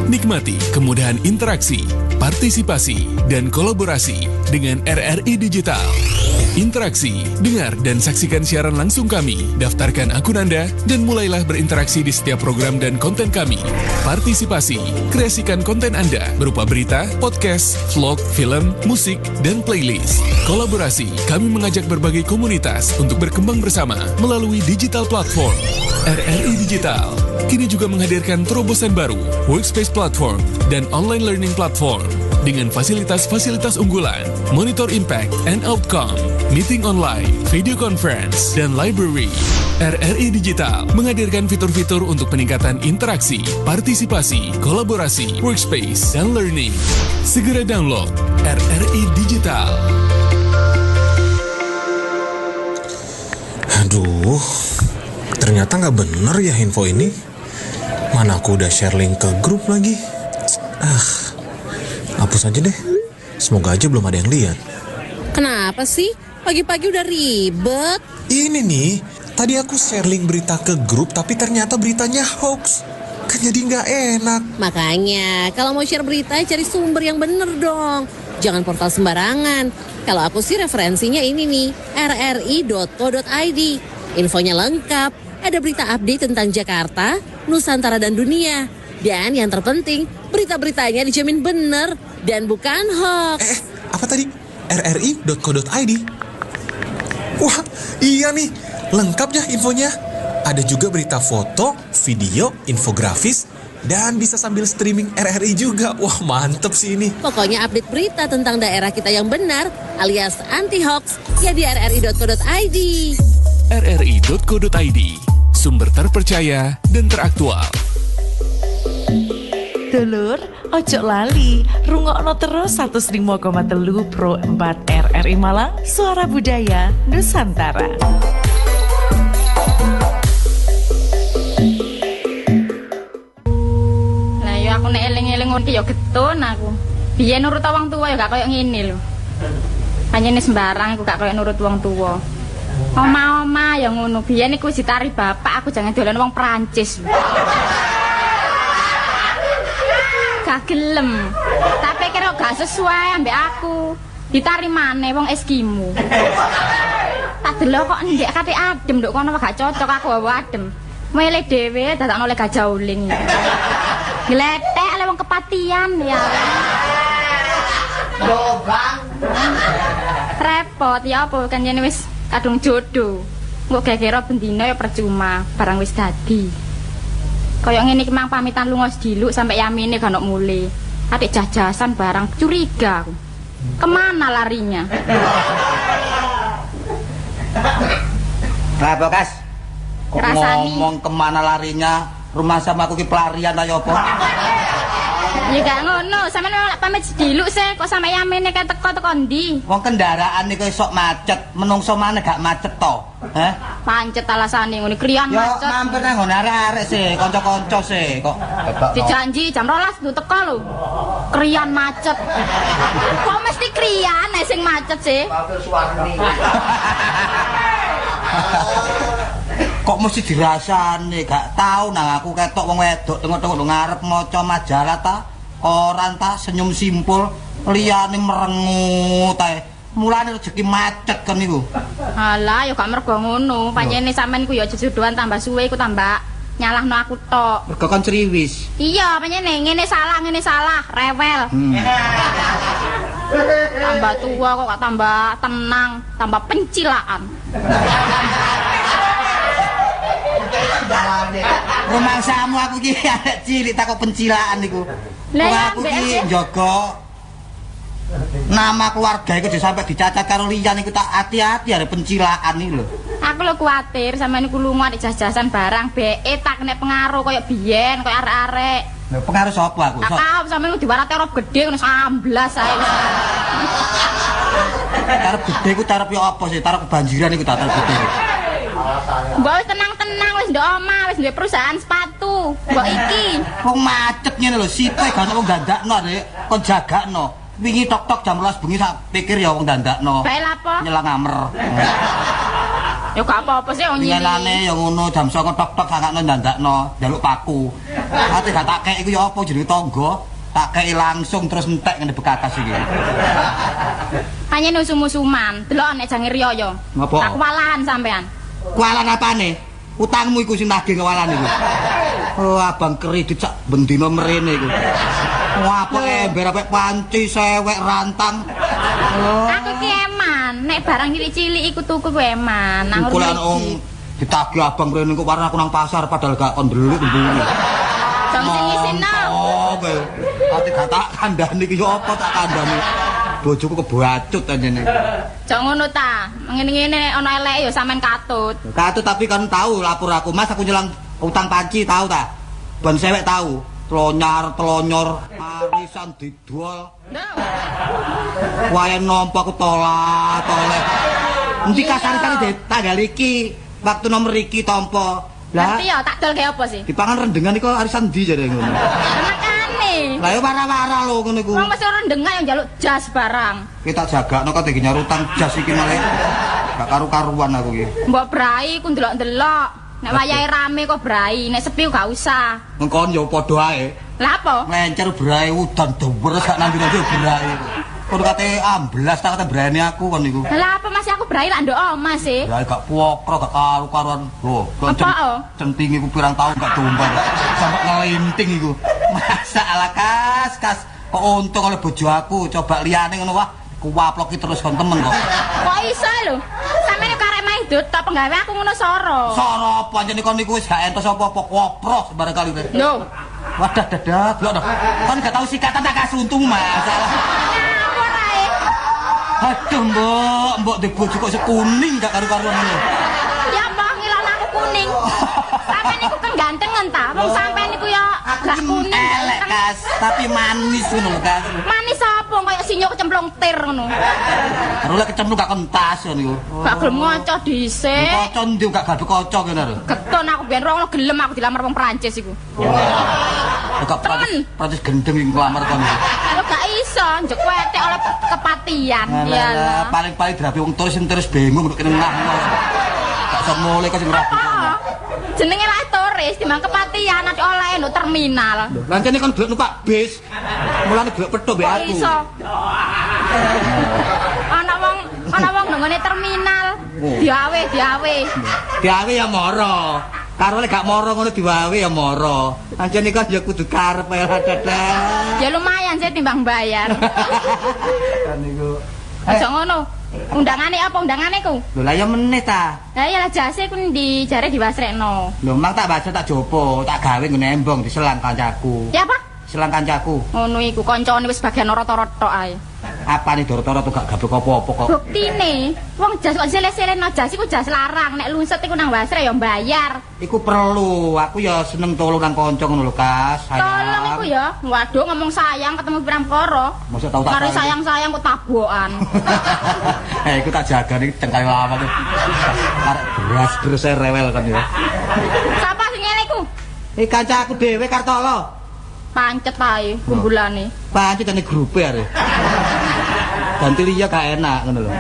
Nikmati kemudahan interaksi, partisipasi, dan kolaborasi dengan RRI Digital. Interaksi, dengar dan saksikan siaran langsung kami, daftarkan akun Anda, dan mulailah berinteraksi di setiap program dan konten kami. Partisipasi, kreasikan konten Anda berupa berita, podcast, vlog, film, musik, dan playlist. Kolaborasi, kami mengajak berbagai komunitas untuk berkembang bersama melalui digital platform. RRI Digital kini juga menghadirkan terobosan baru, workspace platform, dan online learning platform dengan fasilitas-fasilitas unggulan, monitor impact and outcome, meeting online, video conference, dan library. RRI Digital menghadirkan fitur-fitur untuk peningkatan interaksi, partisipasi, kolaborasi, workspace, dan learning. Segera download RRI Digital. Aduh, ternyata nggak bener ya info ini. Mana aku udah share link ke grup lagi. Ah, hapus aja deh. Semoga aja belum ada yang lihat. Kenapa sih? Pagi-pagi udah ribet. Ini nih, tadi aku share link berita ke grup tapi ternyata beritanya hoax. Kan jadi nggak enak. Makanya, kalau mau share berita cari sumber yang bener dong. Jangan portal sembarangan. Kalau aku sih referensinya ini nih, rri.co.id. Infonya lengkap, ada berita update tentang Jakarta, Nusantara dan dunia. Dan yang terpenting, berita-beritanya dijamin bener dan bukan hoax. Apa tadi? rri.co.id? Wah, iya nih, lengkap ya infonya. Ada juga berita foto, video, infografis, dan bisa sambil streaming RRI juga. Wah, mantep sih ini. Pokoknya update berita tentang daerah kita yang benar alias anti hoax ya di rri.co.id. rri.co.id, sumber terpercaya dan teraktual. Dulur, ojo lali, rungokno terus 105,3 Pro 4 RRI Malang, Suara Budaya Nusantara. Lah ya aku nek eling-eling ngono ya getun aku. Biyen nurut wong tuwa ya gak koyo ngene lho. Panjene sembarang aku gak koyo nurut wong tuwa. Oma-oma ya ngono, biyen iku ditari bapak aku jangan dolan wong Prancis. Gak gelem. Tak pikir kok gak sesuai ambek aku. Ditari maneh wong Eskimo. Tak delok kok ndek kate adem nduk kono gak cocok aku hawa adem. Milih dhewe dadakno oleh gajah uling. Gletek le wong kepatian ya. Lobang. Repot ya apa kan jane wis kadung jodoh. Engko gegero bendina ya percuma, barang wis dadi. Kaya ngene iki mang pamitan lunga sediluk sampe yamine gak ono mule. Atik jajasan barang curiga aku. Kemana larinya? Lah apa, Kas? Kok Rasani. ngomong kemana larinya? Rumah sama aku ki pelarian ayo apa? Ya gak ngono, sampeyan lek pamit sediluk sih kok sampe yamine kae teko-teko ndi? Wong kendaraan niku esok macet, menungso maneh gak macet to? Heh? Pancet alasane ngono kriyan Ya macet. mampir nang nggon arek-arek sih, kanca-kanca sih kok. Dijanji jam 12 kudu teko lho. Kriyan macet. Kok mesti kriyan nek sing macet sih? Kok mesti dirasane, gak tau nang aku ketok wong wedok tengok-tengok nduk ngarep maca majalah ta, koran ta, senyum simpul, liyane merengut ae. Mulane rezeki macet kon niku. Alah ya gak mergo ngono. Pancene sampean ku ya jodohan tambah suwe iku tambah nyalahno aku tok. Mergo kon ceriwis. Iya, pancene ngene salah, rewel. Tambah tua kok gak tambah tenang, tambah pencilaan. Rumangsamu aku ki arek cilik tak kok pencilaan niku. Lah ya, Wong aku ki mbek njaga nama keluarga iku aja sampe dicacat karo liyan iku tak ati-ati arek pencilaan iki lho. Aku lho kuwatir sampean niku lunga nek jas-jasan barang beke tak kena pengaruh koyo biyen, koyo arek-arek. Lho pengaruh sapa aku? Tak tau sampean niku diwarate rob gedhe ngono amblas ae. Tarep gedhe iku tarep yo apa sih? Tarep kebanjiran iku tak tarep gedhe. Mbok wis tenang-tenang wis ndok omah, wis duwe perusahaan sepatu. Mbok iki Wong macet ngene lho, sipe gak ono wong dandakno rek, kon jagakno. Wingi tok-tok jam 12 bengi sak pikir ya wong dandakno. bae lapo? Nyelang amer. Ya gak apa-apa sih wong nyili. Winginane ya ngono jam 09.00 tok-tok sakakno dandakno, njaluk paku. Ate gak tak kei iku ya apa jenenge tangga? Tak kei langsung terus entek ngene bekakas iki. Panjen usum-usuman, delok nek jange riyo. Ngapa? Tak kewalahan sampean. Kualan apane? Utangmu iku sing nagih kewalan iku. Oh, abang kredit sak bendina mrene iku. Wah, apa ember apik panci sewek rantang. Oh. Aku ki eman, nek barang cilik-cilik iku tuku ku eman. Nang Iku lan wong ditagih abang mrene kok warna aku nang pasar padahal gak kon ndelik mburi. Jong sing isino. Oh, kowe. Ate gak tak kandhani iki yo apa tak kandhani. Bojoku kebacut anjene. Jong ngono ta. Ngene-ngene ana eleke ya sampean katut. Katut tapi kan tahu lapor aku, Mas aku nyelang utang panci tahu ta? Ban sewek tahu. Tlonyar, tlonyor, arisan didol. Wayahe nampa aku tolak, toleh. Endi kasar-kasar de tanggal iki, waktu nomor iki tampa. Lah, Ngerti ya tak dol gawe apa sih? dipangan rendengan iku arisan ndi jare ngono. Makane. Lah ya wara-wara lho ngono iku. Wong mesti rendengan yang njaluk jas barang. Kita jagakno kok dadi nyaur utang jas iki malah gak karu-karuan aku iki. Mbok brai ku ndelok-ndelok. Nek wayahe rame kok brai, nek sepi gak usah. Ngkon ya padha ae. Lah apa? Nglencer brai udan deres gak nanti-nanti brai. Kon kate amblas tak kate brane aku kon niku. Lah apa masih aku brai lak ndok omah sih? Brai gak pokro gak karu-karuan. Lho, kon Apa, oh? centing iku pirang tahun gak tumbang. Sampai ngelinting iku. Masa ala kas kok untung oleh bojo aku coba liyane ngono wah kuwaploki terus kon temen kok. Kok iso lho? Sampeyan karek udo tok penggawe aku ngono soro. Soro apa anjene kon niku wis gak entos apa-apa kopros barangkali. Lho. Wadah dadah, blok to. Kon gak tau sikatan tak kasuntung masalah. Ngawur ae. Aduh, Mbok, mbok di bojo kok sekuning gak karu-karuan ngono. Ya apa ngilon aku kuning. Sampeyan niku kan gantengen ta? Wong sampeyan niku ya gak kuning elek, Kas, tapi manis ngono lho, Kas. Manis apa kaya sinyok kecemplung tir ngono. Karo lek kecemplung gak kentas ngono iku. Gak gelem ngaca dhisik. Kaca ndi gak gawe kaca kene lho. Geton aku biyen rono gelem aku dilamar wong Prancis iku. Kok Prancis gendeng iki nglamar kon. Lho gak iso, njek wetek oleh kepatian. Iyalah. Paling-paling dirabi wong turis terus bingung nduk kene ngah. Gak iso mulih kok sing rabi. Jenenge lak turis timbang kepatian nek oleh nduk terminal. Lah kene kon gelek numpak bis. Mulane gelek petuk mbek aku. Kok iso? Ana wong nang ngene terminal. Diawe, diawe. Diawe ya moro. Karo lek gak moro ngono diwawe ya moro. Ancen iki ya kudu karep ae lah dadah. Ya lumayan sih timbang bayar. Kan niku. Aja ngono. Undangane apa undangane ku? Lho lah ya meneh ta. Lah ya lah jase ku ndi jare diwasrekno. Lho mang tak baca tak jopo, tak gawe nggone embong diselang kancaku. Ya apa? Selang kancaku. Ngono iku kancane wis bagian ora-ora tok ae. Apane doro-doro tuh gak gablek apa-apa kok. Buktine, wong jas kok sele-seleno jas iku jas larang, nek lunset iku nang wasre ya bayar. Iku perlu, aku ya seneng tolong nang kanca ngono lho, Kas. Sayang. Tolong iku ya. Waduh ngomong sayang ketemu pirang perkara. Mosok tau tak karo sayang-sayang kok tabokan. Eh iku tak jagani cengkale lama tuh. Arek beras terus rewel kan ya. Sapa sing ngene iku? Iki kancaku dhewe Kartolo. Pancet ae kumpulane. Pancet ane grupe arek. Ganti liya gak enak ngono lho.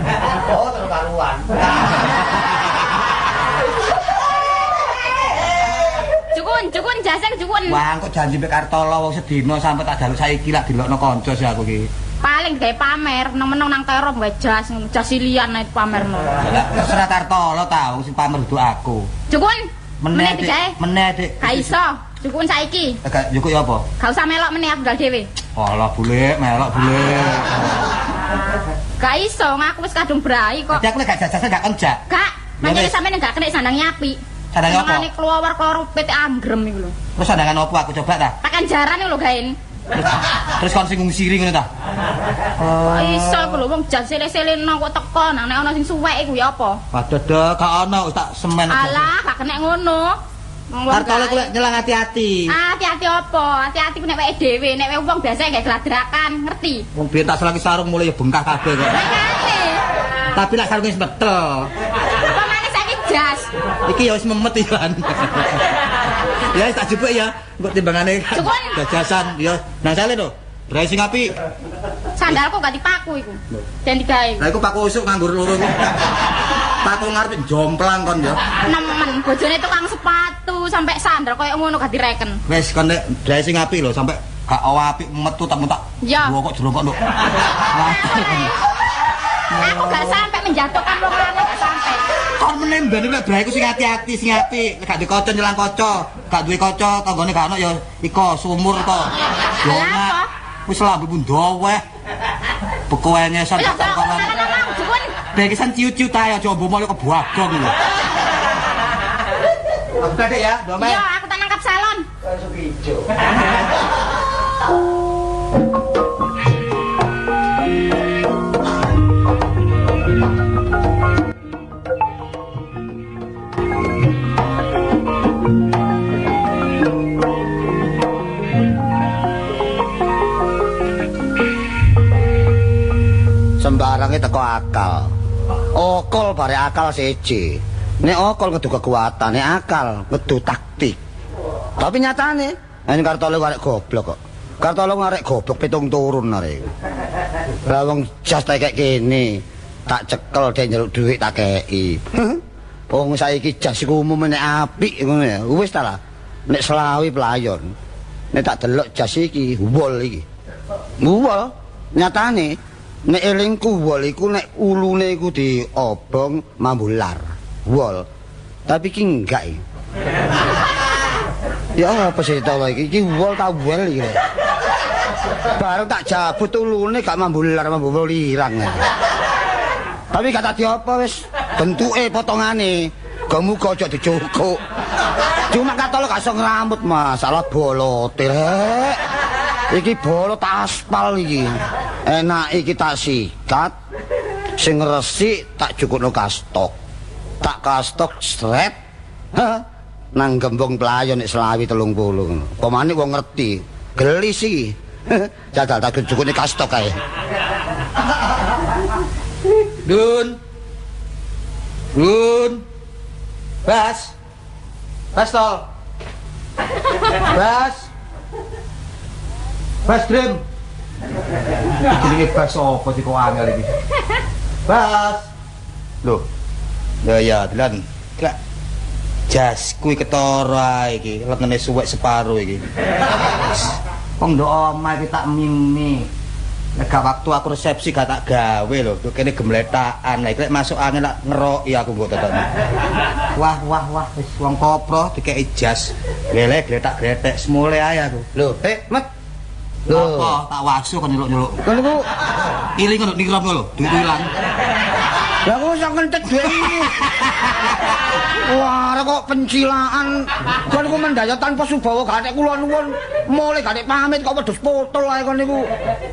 Oh, terus karuan. Cukun, cukun jase cukun. Wah, kok janji mbek Kartolo wong sedina sampe tak jaluk saiki lak dilokno kanca sih aku iki. Paling gawe pamer, meneng-meneng nang terop gawe jas, jas silian ae pamerno. Lah terserah Kartolo ta, wong sing pamer dudu aku. Cukun. Meneh digawe. Meneh, Dik. Gak iso. Cukun saiki. Gak njukuk ya apa? Gak usah melok meneh aku budal dhewe. Alah bulik, melok bulik. Gak iso, ngaku wis kadung brai kok. Dadi aku lek gak jajasan gak kon jak. Gak. Pancen sampeyan gak kena sandang apik. Sandang apa? Senengane keluar-keluar PT Anggrem iku lho. Terus sandangan opo aku coba ta? Pakan jaran iku lho gaen. Terus kon sing ngungsiri ngono ta? Kok iso iku lho wong jas sele-seleno kok teko nang nek ana sing suwek iku ya apa? Waduh, gak ono tak semen. Alah, gak kena ngono. Kartolo ku lek nyelang hati-hati. Hati-hati apa? Hati-hati ku nek weke dhewe, nek weke wong biasa gawe gladrakan, ngerti? Wong biyen tak selangi sarung mulai ya bengkah kabeh kok. Makane. Tapi lek sarunge wis metel. Apa maneh saiki jas? Iki ya wis memet ya. Ya wis tak jupuk ya, engko timbangane jajasan ya. Nang sale to. Brai sing apik. Sandalku gak dipaku iku. Den digawe. Lah iku paku usuk nganggur loro iku. Paku ngarep jomplang kon ya. Nemen, bojone tukang sepatu sampai sandal koyo ngono gak direken. Wis kon nek brai sing apik lho sampai gak apik metu tak tak. Ya. Kok jero kok nduk. Aku gak sampai menjatuhkan wong lanang gak sampai. Kon meneh ben nek brai ku sing hati-hati sing apik, nek gak duwe kaca nyelang kaca, gak duwe kaca tanggane gak ono ya iko sumur to. Lah wis lambe pun doweh. Beko engesan kawan. Bekisan ciut-ciut ae aja mbok malah kebagong lho. Aku Dek ya, Domel. Iya, aku tak nangkap salon. Sukijo. Sembarange teko akal. Okol bare akal siji. Nek okol ngedu kekuatan, nek akal ngedu taktik. Tapi nyatane, nek Kartolo arek goblok kok. Kartolo arek goblok pitung turun arek. Lah wong jas tak kek kene, tak cekel dek njaluk dhuwit tak keki. Wong saiki jas iku umume nek apik ngono ya. Wis ta lah. Nek selawi pelayon. Nek tak delok jas iki wol iki. Wol nyatane nek elingku wol iku nek ulune iku diobong mambu lar. Wol. Tapi iki enggak iki. Ya apa sih ta iki? Iki wol ta wol iki. Bareng tak jabut ulune gak mambu lar, mambu wol irang. Tapi gak tak diapa wis. Bentuke potongane. Muga-muga aja dicukuk. Cuma Kartolo gak iso ngramut masalah bolote rek. Iki bolot aspal iki. Enak iki tak sikat. Sing resik tak cukukno kastok. Tak kastok sret. Hah. Nang gembong playon nek 25 30 ngono. Pemane wong ngerti. Gelis iki. Jajal tak cukukne kastok kae. Dun. Dun. Bas. Bas tol. Bas. Bas Dream. Iki jenenge bas apa sih kok angel iki? Bas. Lho. Ya ya, delan. Klak. Jasku iki ketara iki, lengene suwek separo iki. Wong ndok omah iki tak mimi. Nek gak waktu aku resepsi gak tak gawe lho, kene gemletakan. Lah iki lek masuk angin lak ngeroki aku mbok tetokne. Wah wah wah, wis wong koproh dikeki jas. Lele gletak-gletek semule ae aku. Lho, Met. Lho, apa tak wasu kon nyeluk-nyeluk. Kon niku iling ngono nirom lho, duit ilang. Lah kok iso ngentet duit iki. Wah, kok pencilaan. Kon niku mendaya tanpa subawa gak nek kula nuwun, mulih gak nek pamit kok wedhus potol ae kon niku.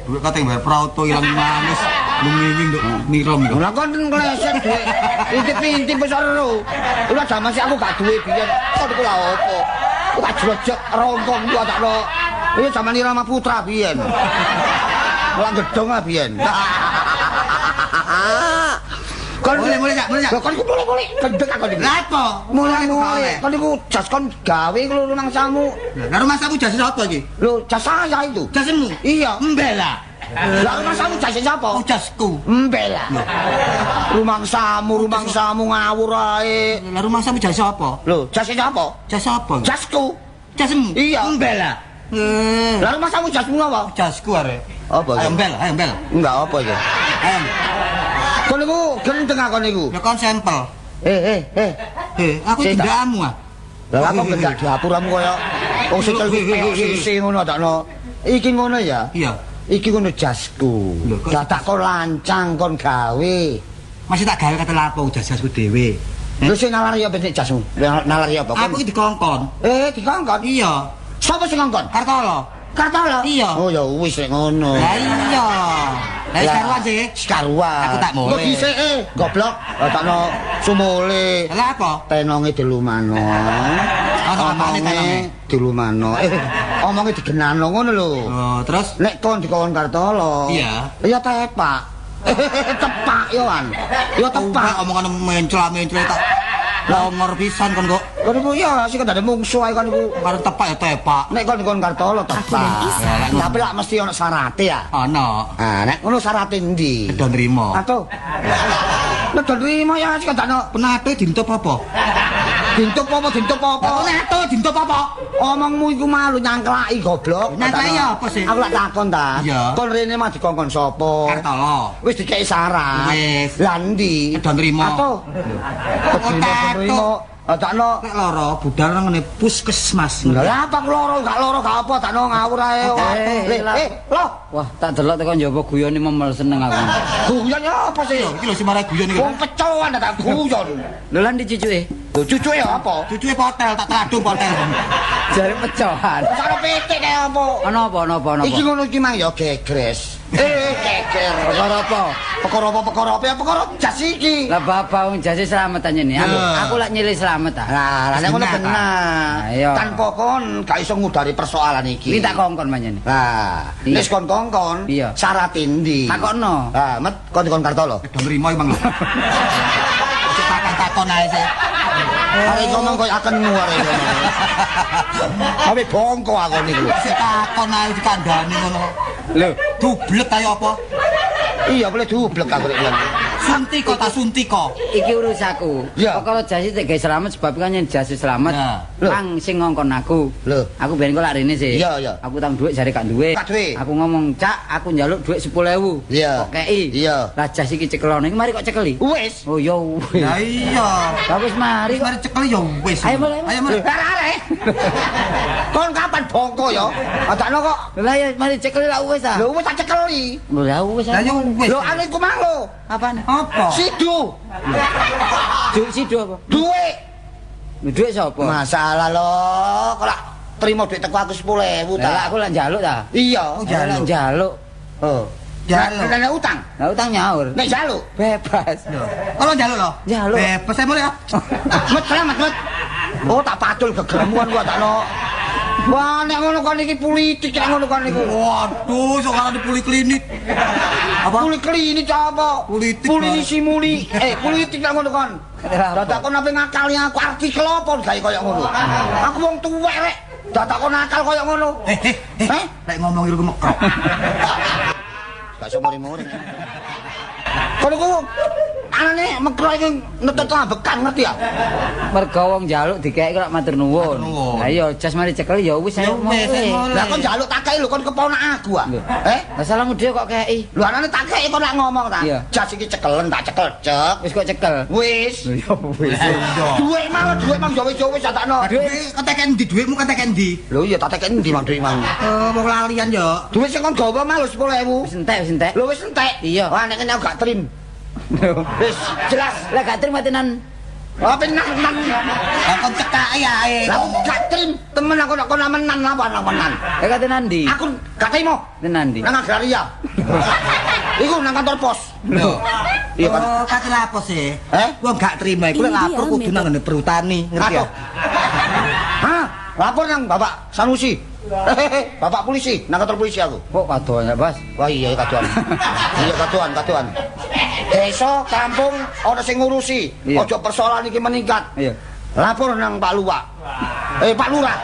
Duit kate bayar prauto ilang manis, lungiwing nduk nirom lho. Lah kon ngleset duit. Intip-intip wis ero. Ora jaman sik aku gak duwe biyen. Kon niku lha opo? Aku tak jlojok rongkong ku takno. Iki jaman Irama Putra biyen. Malah gedhong ah biyen. Kon mulih cak, mulih cak. Lho kon iku mulih-mulih gendhek aku niku. Lah apa? Mulih-mulih. Kon niku jas kon gawe iku lho rumangsamu. Lah rumangsamu jas sapa iki? Lho jas saya itu. Jasmu? Iya. Mbela. Lah rumangsamu jas sapa? Oh jasku. Mbela. Rumangsamu, rumangsamu ngawur ae. Lah rumangsamu jas sapa? Lho, jas sapa? Jas apa? Jasku. Jasmu? Iya. Mbela. Lah rumangsamu jasmu apa? Jasku arek. Apa? Ayo mbel, ayo mbel. Enggak apa iki. Ayo. Kon niku gendeng aku niku. Ya kon sampel. Aku gendakmu ah. Lah aku gendak dapuramu kaya wong sikil sisi ngono takno. Iki ngono ya? Iya. Iki ngono jasku. Dadak kon lancang kon gawe. Masih tak gawe kate lapo jas-jasku dhewe. Lho sing nalari apa nek jasmu? Nalari apa? Aku iki dikongkon. Dikongkon? Iya. Sapa sing ngongkon? Kartolo. Kartolo? Iya. Oh ya wis nek ngono. Lah iya. Lah wis karuan sih. Karuan. Aku tak mulih. Kok dhisik goblok. Lah takno sumule. Lah apa? Tenonge dilumano. Ana apane tenonge? Dilumano. Omonge digenano ngono lho. Oh, terus nek kon dikon Kartolo. Iya. Ya tepak. Tepak yo an. Ya tepak omongane mencla-mencla tak longor pisan kon kok. Kon niku ya sing kendane mungsuh ae kon niku. Karo tepak ya tepak. Nek kon dikon Kartolo tepak. Tapi lak mesti ana syarate ya. Ana. Ah, nek ngono syarate endi? Nedon nrimo. Atuh. Nedon nrimo ya sing kendane penate dintup apa? Dintup apa dintup apa? Penate dintup apa? Omongmu iku malu nyangklaki goblok. Nyangklaki apa sih? Aku lak takon ta. Kon rene mah dikongkon sapa? Kartolo. Wis dikeki syarat. Wis. Lah endi? Nedon nrimo. Atuh. Nedon takno nek lara budal nang ngene puskesmas. Lha apa aku lara gak apa takno ngawur ae. Lho. Wah, tak delok teko njaba guyone memel seneng aku. Guyon apa sih? Iki lho sing marai guyon iki. Wong pecoan tak guyon. Lho lan di cucuke? Lho cucuke apa? Cucuke potel tak tradung potel. Jare pecohan. Sakno pitik kaya apa? Ana apa ana apa ana apa? Iki ngono iki mang ya gegres. Geger. Perkara apa? Perkara apa perkara apa ya perkara jas iki. Lah bapak wong jase slamet anjene. Aku lak nyilih slamet ta. Lah nek ngono bener. Tanpa kon gak iso ngudari persoalan iki. Iki tak kongkon panjenengan. Lah, wis kon kongkon, syarat endi? Takokno. Lah, met kon dikon Kartolo. Do nrimo iki mang lho. Takon-takon ae sih. Arek ngomong koyo akenmu arek ngomong. Awe bongko aku niku. Sik takon ae dikandani ngono. Lho, dublek kaya apa? Iya, boleh dublek aku rek. Suntiko ta suntiko. Iki urusaku. Perkara jase tak gawe slamet sebab kan yen jase slamet, mang sing ngongkon aku. Lho, aku ben kok lak rene sih. Iya, iya. Aku utang dhuwit jare gak duwe. Aku ngomong, "Cak, aku njaluk dhuwit 10.000." Iya. Kok kei. Iya. Lah jas iki cekelono iki mari kok cekeli. Wis. Oh ya wis. Lah iya. Lah wis mari kok. Mari cekeli ya wis. Ayo mulai. Ayo mulai. Arek. Kon kapan bongko ya? Adakno kok. Lah ya mari cekeli lak wis ta. Lho wis tak cekeli. Lho lah wis. Lah ya wis. Lho anu iku mang lho. Apaan? Apa? Sidu. Sidu apa? Duit. Duit sapa? Masalah lho, kok lak trimo duit teko aku 10.000 ta. Lah aku lak njaluk ta? Iya, njaluk. Njaluk. Oh. Njaluk. Nek utang. Lah utang nyaur. Nek njaluk bebas. Lho. Kalau njaluk lho. Njaluk. Bebas saya mulai ya. Met selamat, met. Oh, tak pacul gegermuan gua tak no. Wah, nek ngono kon iki politik, nek ngono kon niku. Waduh, sok karo di poliklinik. Apa? Poliklinik apa? Politik. Polisi muli. Politik nek ngono kon. Dadak kon ape ngakali aku artikel apa gawe kaya ngono. Aku wong tuwek rek. Dadak kon nakal kaya ngono. Lek ngomong iku mekrok. Gak iso muri-muri. Kono ku anane mekrok iki netut ambekan ngerti ya? Mergo wong njaluk dikeki kok matur nuwun. Lah iya jas mari cekel ya wis ayo. Lah kon njaluk tak kei lho kon keponak aku ah. Lah salahmu dhewe kok kei. Lho anane tak kei kon lak ngomong ta. Jas iki cekelen tak cekel cek. Wis kok cekel. Wis. Lho ya wis. Duit mang duit mang jawe-jawe satakno. Duit keteken ndi duitmu keteken ndi? Lho iya tak teken ndi mang duit mang. Wong lalian yo. Duit sing kon gawa mang lho 10.000. Wis entek wis entek. Lho wis entek. Iya. Wah nek kene aku gak trim. Wis jelas. Lah gak trim tenan. Apa nang-nang? Lah kon cekake ae. Lah aku gak trim, temen aku nek kon menan apa menan. Lah gak tenan ndi? Aku gak trimo. Tenan ndi? Nang agraria. Iku nang kantor pos. Lho. Iya kan. Oh, kate lapo sih? Eh? Wong gak trimo iku lek lapor kudu nang ngene perhutani, ngerti ya? Hah? Lapor nang Bapak Sanusi. Bapak polisi, nang kantor polisi aku. Kok kadoan ya, Bas? Wah iya kadoan. Iya kadoan, kadoan. Desa, kampung ana sing ngurusi. Aja persoalan iki meningkat. Iya. Lapor nang Pak Luwak. Pak Lurah.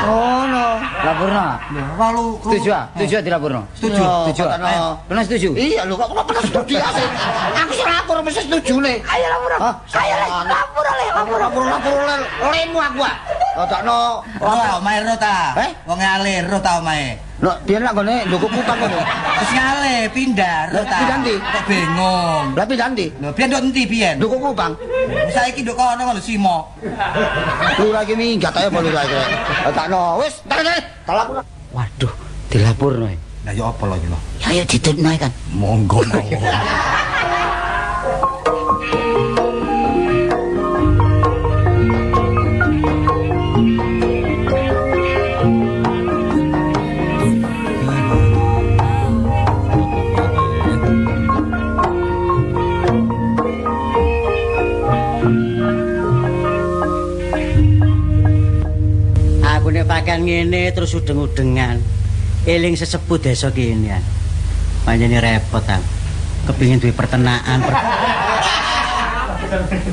Oh no. Laporno. Lho, setuju ah? Setuju dilaporno? Setuju. Setuju. Pernah setuju? Iya lho kok pernah setuju ya sih. Aku sing lapor mesti setujune. Ayo lapor. Ayo lapor le, lapor lapor lapor lemu aku ah. Odokno. Ora omahe ro ta? Wong ngale ro ta omahe? Lho, biyen lak nggone ndukuk kupang ngono. Wis ngale pindah ro ta. Pindah ndi? Kok bingung. Lah pindah ndi? Lho, biyen nduk endi biyen? Ndukuk kupang. Saiki nduk kono ngono simo. Lurah iki minggat ae apa lurah iki? Odokno. Wis, tak lapor. Waduh, dilaporno. Lah ya apa lho iki lho? Ya ayo ditutno kan. Monggo monggo. Pakaian ngene terus udeng-udengan. Eling sesepuh desa kene. Panjene repot aku. Kepingin duwe pertenaan.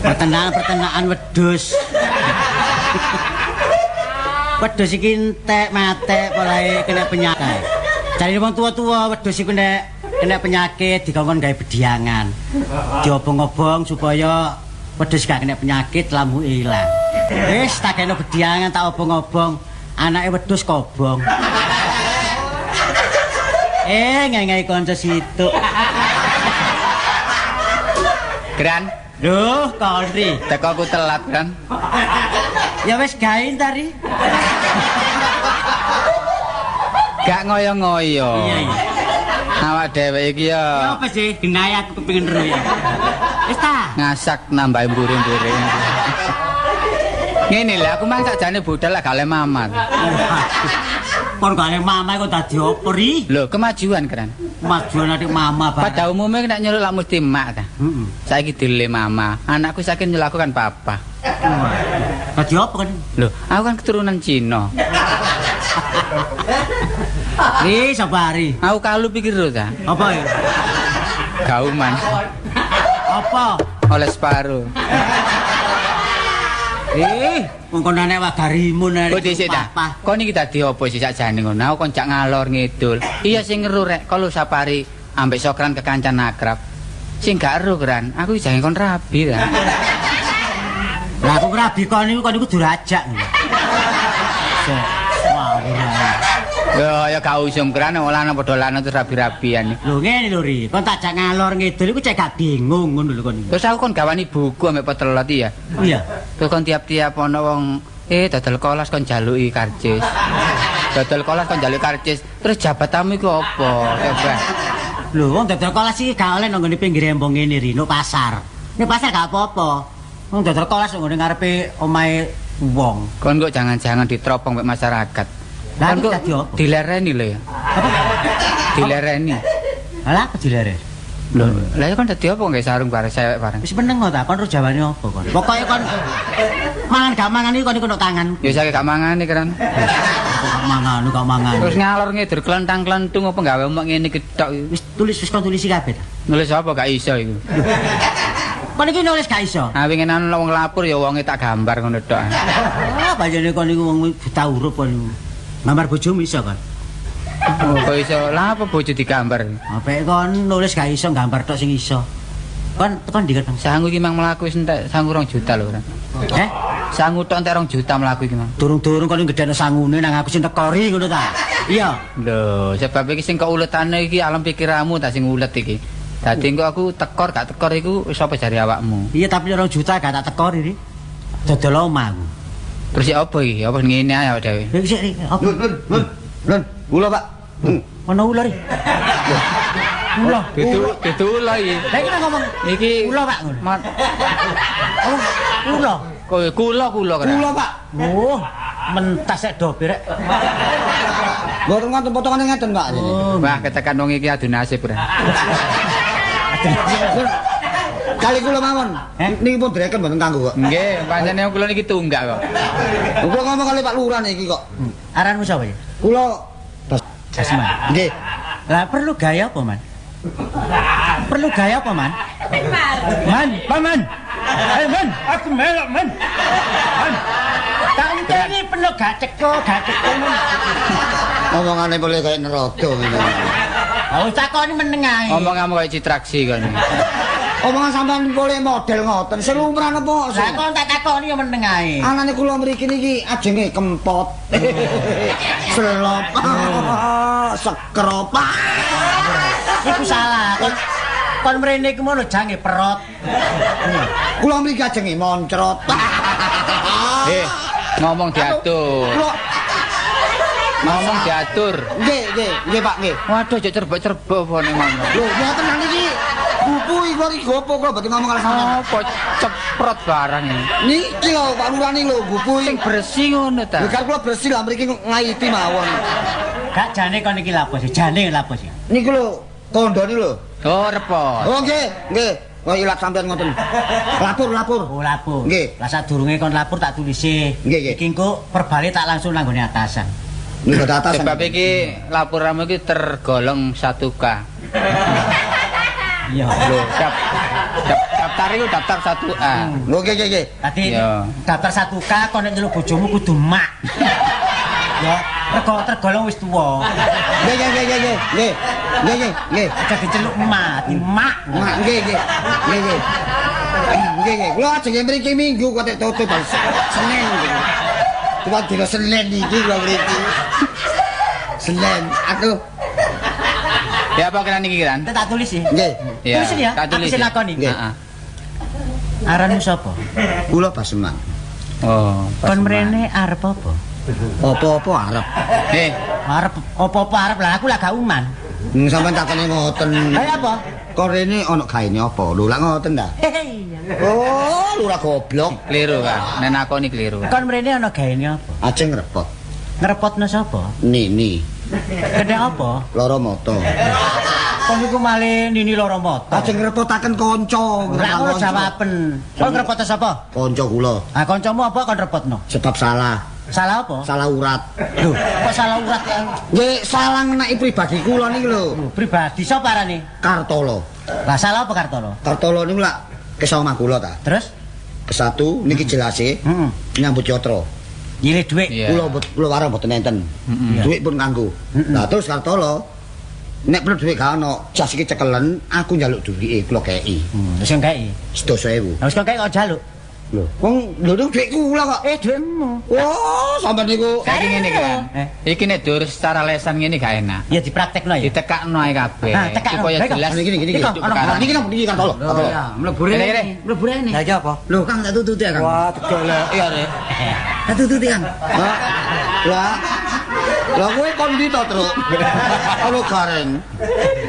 Pertenaan wedhus. Wedhus iki entek matek polahe kena penyakit. Jare wong tua-tua wedhus iku nek kena penyakit dikongkon gawe bediangan. Diobong-obong supaya wedhus gak kena penyakit lambuke ilang. Wis tak kena bediangan tak obong-obong. Anake wedhus kobong. Ngengai kanca situk. Gran. Duh, Konri. Teko aku telat, Gran. Ya wis gawe tari. Gak ngoyo-ngoyo. Iya, iya. Awak dhewe iki ya. Ya apa sih? Genahe aku kepengin ro ya. Wis ta. Ngasak nambahi mburi-mburi. Ngene lho, aku mang sakjane budal lah gak oleh mamat. Kon gak oleh mama kok dadi opo ri? Lho, kemajuan, Gran. Kemajuan adik mama barang. Pada umumnya nek nyeluk lak mesti mak ta. Heeh. Saiki dile mama. Anakku saiki nyeluk aku kan papa. Dadi opo kan? Lho, aku kan keturunan Cina. Ri, sabari. Aku kalu pikir lho ta. Apa ya? Gauman. Apa? Oleh separuh. Wong kono nek wagarimu nek. Kok dhisik ta? Kon iki dadi apa sih sakjane ngono? Aku kon jak ngalor ngidul. Iya sing ngeru rek, kalau safari ambek sokran kekancan akrab. Sing gak ero, Gran. Aku jange kon rabi ta. Lah aku rabi kon iku durajak. Yo ya gak usum Gran, ora ana padha lanang terus rabi-rabian. Lho ngene lho Ri, kon tak jak ngalor ngidul iku cek gak bingung ngono lho kon. Terus aku kon gawani buku ambek petelot ya. Iya. Terus kon tiap-tiap ana wong dodol kolas kon jaluki karcis. Dodol kolas kon jaluki karcis. Terus jabatanmu iku apa? Coba. Lho, wong dodol kolas iki gak oleh nang nggone pinggir embong ngene ri, no pasar. Ning pasar gak apa-apa. Wong dodol kolas nang nggone ngarepe omahe wong. Kon kok jangan-jangan diteropong mek masyarakat. Lah Kon kok dadi apa? Dilereni lho ya. Apa? Dilereni. Alah, apa dilereni? Lho, lah ya kon dadi apa nggae sarung bareng sewek bareng. Wis meneng kok ta, kon ro jawane apa kon? Pokoke kon mangan gak mangan iki kon iku nduk tangan. Ya saiki gak mangane keran. Gak mangan, gak mangan. Terus ngalor ngidur klentang-klentung apa gawe omong ngene iki tok. Wis tulis, wis kon tulisi kabeh ta. Nulis apa gak iso iku. Kon iki nulis gak iso. Ah wingi nang wong lapor ya wonge tak gambar ngono tok. Ah, panjenengan kon niku wong buta huruf kon niku. Gambar bojomu iso kon. Oh, kok iso? Lah apa bojo digambar? Apik kon nulis gak iso gambar tok sing iso. Kon tekan ndi kan? Sangu iki mang mlaku wis entek sangu 2 juta lho, Ran. Eh? Sangu tok entek 2 juta mlaku iki mang. Durung-durung kon gedhekno sangune nang aku sing tekori ngono ta. Iya. Lho, sebab iki sing keuletane iki alam pikiranmu ta sing ulet iki. Dadi engko aku tekor gak tekor iku wis apa jare awakmu. Iya, tapi 2 juta gak tak tekori iki. Dodol omah aku. Terus ya apa iki? Apa ngene ae awake dhewe? Iki sik apa? Lun, lun, lun. Kula, Pak. Ana ular iki. Ula, dudu ula iki. Lah iki ngomong iki ula, Pak ngono. Oh, ula. Kowe kula kira. Kula, Pak. Oh, mentas sek dobe rek. Mboten wonten potongane ngeten, Pak. Wah, ketekan wong iki adu nasib, Bro. Kali kula mawon. Niki pun direken mboten kanggo kok. Nggih, pancene kula niki tunggak kok. Kula ngomong kali Pak Lurah niki kok. Aranmu sapa ya? Kula Basman. Nggih. Lah perlu gaya apa, Man? Perlu gaya apa, Man? Man, Paman. Eh, Man, aku melok, Man. Man. Tak enteni perlu gak ceko, gak ceko, Man. Omongane boleh kaya neraka ngene. Lah wis takoni meneng ae. Omonganmu kaya citraksi kon. Omongan sampean boleh model ngoten, sing lumrah napa? Lah kon tak takoni ya meneng ae. Anane kula mriki niki ajenge kempot. Selop. Sekrop. Iku salah. Kon mrene iku mono jange perot. Kula mriki ajenge moncrot. Ngomong diatur. Ngomong diatur. Nggih, nggih, nggih Pak, nggih. Waduh, jek cerbek-cerbek apa ning ngomong. Lho, mboten nang iki. Buku iki iki gopo kula mboten ngomong karo sampean. Apa ceprot barang iki. Niki lho Pak Lurah niki lho buku sing bersih ngono ta. Lho kan kula bersih lah mriki ngaiti mawon. Gak jane kon iki lapo sih? Jane lapo sih? Niku lho kandhane lho. Oh, repot. Oh nggih, nggih. Kok ilat sampean ngoten. Lapor, lapor. Oh, lapor. Nggih. Lah sadurunge kon lapor tak tulisi. Nggih, nggih. Iki engko perbale tak langsung nang nggone atasan. Niku atasan. Sebab iki laporanmu iki tergolong 1K. Iya. Lho, daftar iku daftar 1A. Lho nggih nggih nggih. Dadi daftar 1K kon nek nyeluk bojomu kudu mak. Ya, rego tergolong wis tuwa. Nggih nggih nggih nggih. Nggih. Nggih nggih nggih. Aja diceluk mak, di mak. Mak nggih nggih. Nggih nggih. Nggih nggih. Kula ajenge mriki minggu kok tek tutup Senin. Cuma dina Senin iki kula mriki. Senin. Aduh. Ya apa kiran iki kiran? Tak tulis sih. Nggih. Tulis ya. Tak tulis. Aku sing lakoni. Heeh. Aranmu sapa? Kula Basman. Oh, kon mrene arep apa? Apa-apa arep. Arep apa-apa arep lah aku lah gak uman. Sampeyan takone ngoten. Lah apa? Kon rene ana gaene apa? Lho lah ngoten ta? Oh, lurah goblok. Keliru kan. Nek nakoni keliru. Kon mrene ana gaene apa? Ajeng repot. Ngrepotno sapa? Nini. Kene apa? Lara mata. Kon iku male Nini lara mata. Ajeng ngrepotaken kanca. Ora ngono jawaben. Kon ngrepotno sapa? Kanca kula. Ah kancamu apa kon repotno? Sebab salah. Salah apa? Salah urat. Lho, kok salah urat ya? Nggih, salah ngenaki pribadi kula niki lho. Pribadi sapa arane? Kartolo. Lah salah apa Kartolo? Kartolo niku lak kesah omah kula ta. Terus? Kesatu niki jelase. Heeh. Nyambut yatra. Nyilih dhuwit. Kula kula warang mboten enten. Dhuwit pun kanggo. Lah terus Kartolo nek perlu dhuwit gak ono, jas iki cekelen, aku njaluk dhuwite kula kei. Wis kok kei. 10.000. Lah wis kok kei kok njaluk. Lho, wong lho dhuwit kula kok. Dhuwitmu. Oh, sampean niku. Saiki ngene iki kan. Iki nek dur secara lesan ngene gak enak. Ya dipraktekno ya. Ditekakno ae kabeh. Supaya jelas. Niki niki niki. Niki nang niki Kartolo. Kartolo. Mlebu rene. Mlebu rene. Lah iki apa? Lho, Kang tak tututi ya, Kang. Wah, tegolek ya, Rek. Tak tututi, Kang. Lah, Lah kowe kon ndi to, Truk? Ono gareng.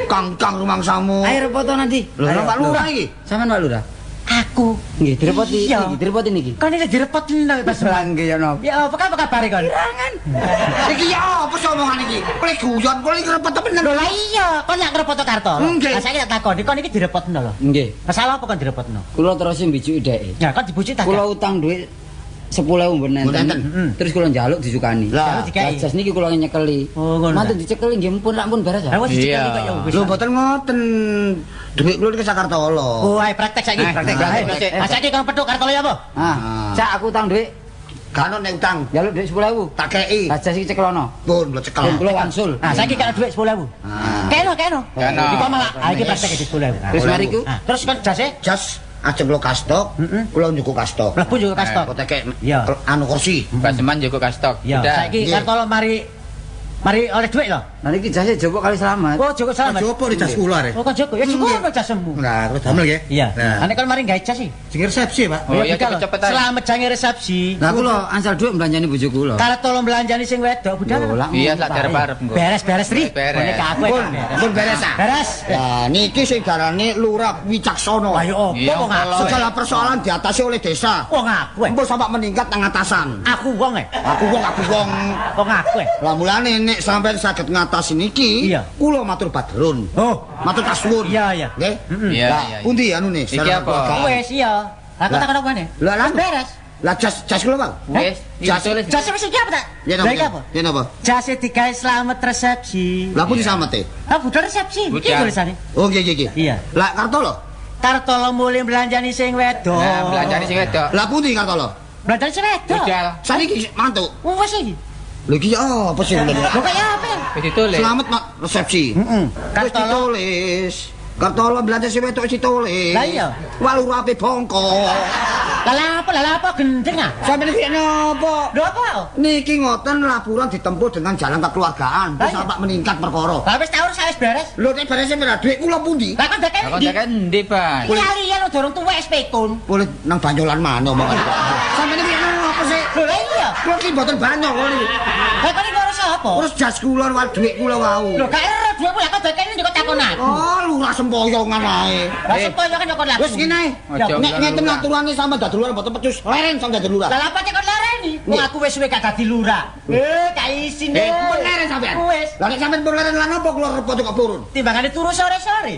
Kangkang rumangsamu. Ayo repoto nanti. Lho, Pak Lurah iki. Sampeyan Pak Lurah. Aku. Nggih, direpoti Iya. niki, direpoti niki. Kon iki direpoti lho, Mas. Lah nggih ya napa. Ya apa apa kabare kon? Kirangan. Iki ya apa sih omongan iki? Kowe guyon, kowe iki repot temen. Lho lah iya, kon lak ngrepotno Kartolo. Nggih. Lah saiki tak takoni, kon iki direpotno lho. Nggih. Masalah apa kon direpotno? Kula terus mbijuki dheke. Ya kon dibujuk ta? Kula utang dhuwit 10.000 mben enten. Terus kula njaluk disukani. Lah, Lah jas niki kula nyekeli. Oh, ngono. Mantun dicekeli nggih mpun lak pun beres Lah ya. wis dicekeli kok ya wis. Lho mboten ngoten. Dhuwit kula niki Sakartolo. Oh, ayo praktek saiki. Praktek, praktek. Ah, saiki kon petuk Kartolo ya apa? Ah, Cak aku utang dhuwit, Gak ono nek utang, njaluk dhuwit 10.000. tak kei. Lah jas iki cekelono. Pun kula cekel. Pun kula wangsul. Nah, saiki gak dhuwit 10.000. Keno, keno. Keno. Iku malah ah iki praktek iki 10.000. Terus mari ku Ah, terus kon jase Jas ajeng kula kastok, kula njukuk kastok. mlebu juga kastok. Kok tekek Iya. anu kursi. Baseman juga kastok. Ya, Udah. saiki Nggih. Kartolo mari mari oleh dhuwit lho. Nah niki jase jopok kali selamat. Oh, Joko selamat. Jopo di jas kula arek. Oh, kon Joko. Ya cukup kok jasemu. Nah, kula damel nggih. Iya. Nah, Ane kon mari gawe jas iki. sing resepsi, Pak. Oh iya budal lho. cepet-cepet ae. Selamat jange resepsi. Lah kula ansal dhuwit mblanjani bojo kula. Kartolo belanjani sing wedok budal. Lho, lak Iya, ngono lak ta. arep-arep engko. Beres-beres ri. Beres. Boneka aku Pun, beres. pun beres ah. Beres. Lah niki sing darane Lurah Wicaksono. Ayo opo Iya, wong aku? Segala persoalan diatasi oleh desa. Wong aku. eh. Engko sampak meningkat nang atasan. Aku wong eh. Aku wong, aku wong. Wong aku eh. Lah mulane nek sampean saged ngatasi niki, Iya. kula matur badrun. Oh. Matur kasuwun. Iya, iya. Nggih. Iya, Lah, iya, iya. pundi anune? Iki sarana apa? keluargaan? Wes iya. Lah kok Lah. takon apa ne? Lah, lah. Wis beres. Lah jas jas kula, Bang. Wis, Jas- ditulis. Jas wis iki apa ta? Ya Lah napa? iki apa? Ya napa? Jase digawe slamet resepsi. Lah pundi samete? Ah budal resepsi. Iki Budal. tulisane. Oh nggih nggih nggih. Iya. Lah Kartolo. Kartolo mulih belanjani sing wedok. Nah, belanjani sing wedok. Lah pundi Kartolo? Belanjani sing wedok. Budal. Saniki mantuk. Wes iki. Lho iki ya apa sih lho? Lho kok ya apa? Wis ditulis. Selamat Mak resepsi. Heeh. Wis Kartolo ditulis. Kartolo belanja si wedok wis ditulis. Lah iya. Walurape bongko. Lah lah apa lah lah apa gendeng ah? Sampeyan iki napa? Lho apa? Niki ngoten laporan ditempuh dengan jalan kekeluargaan. Lah Terus iya. sampak meningkat perkara. Lah wis tau wis beres. Lho nek berese ora dhuwit kula pundi? Lah kon dek Lah kok endi? ndek endi, Bang? Iki lali lo dorong tuwek wis pikun. Boleh nang banyolan mana omongan. Sampeyan iki napa sih? Lho lah iya. Kula iki mboten banyol kula niki. Lah kon iki ngurus apa? Terus jas kula wae dhuwit kula wau. Lho gak ero dhuwitmu lah kok dek endi kok takon aku. Oh, lurah sempoyongan ae. Lah sempoyongan kok kon laku. Wis ngene ae. Ojo Nek ngeten lurah. aturane sama dadi lurah mboten pecus. Leren sama dadi lurah. Lah lha apa cek kon lereni? Wong aku wis suwe gak dadi lurah. Eh, gak isin. Eh, pun leren sampean. Wis. Lah nek sampean pun leren lan apa kula repot kok purun. Timbangane turu sore-sore.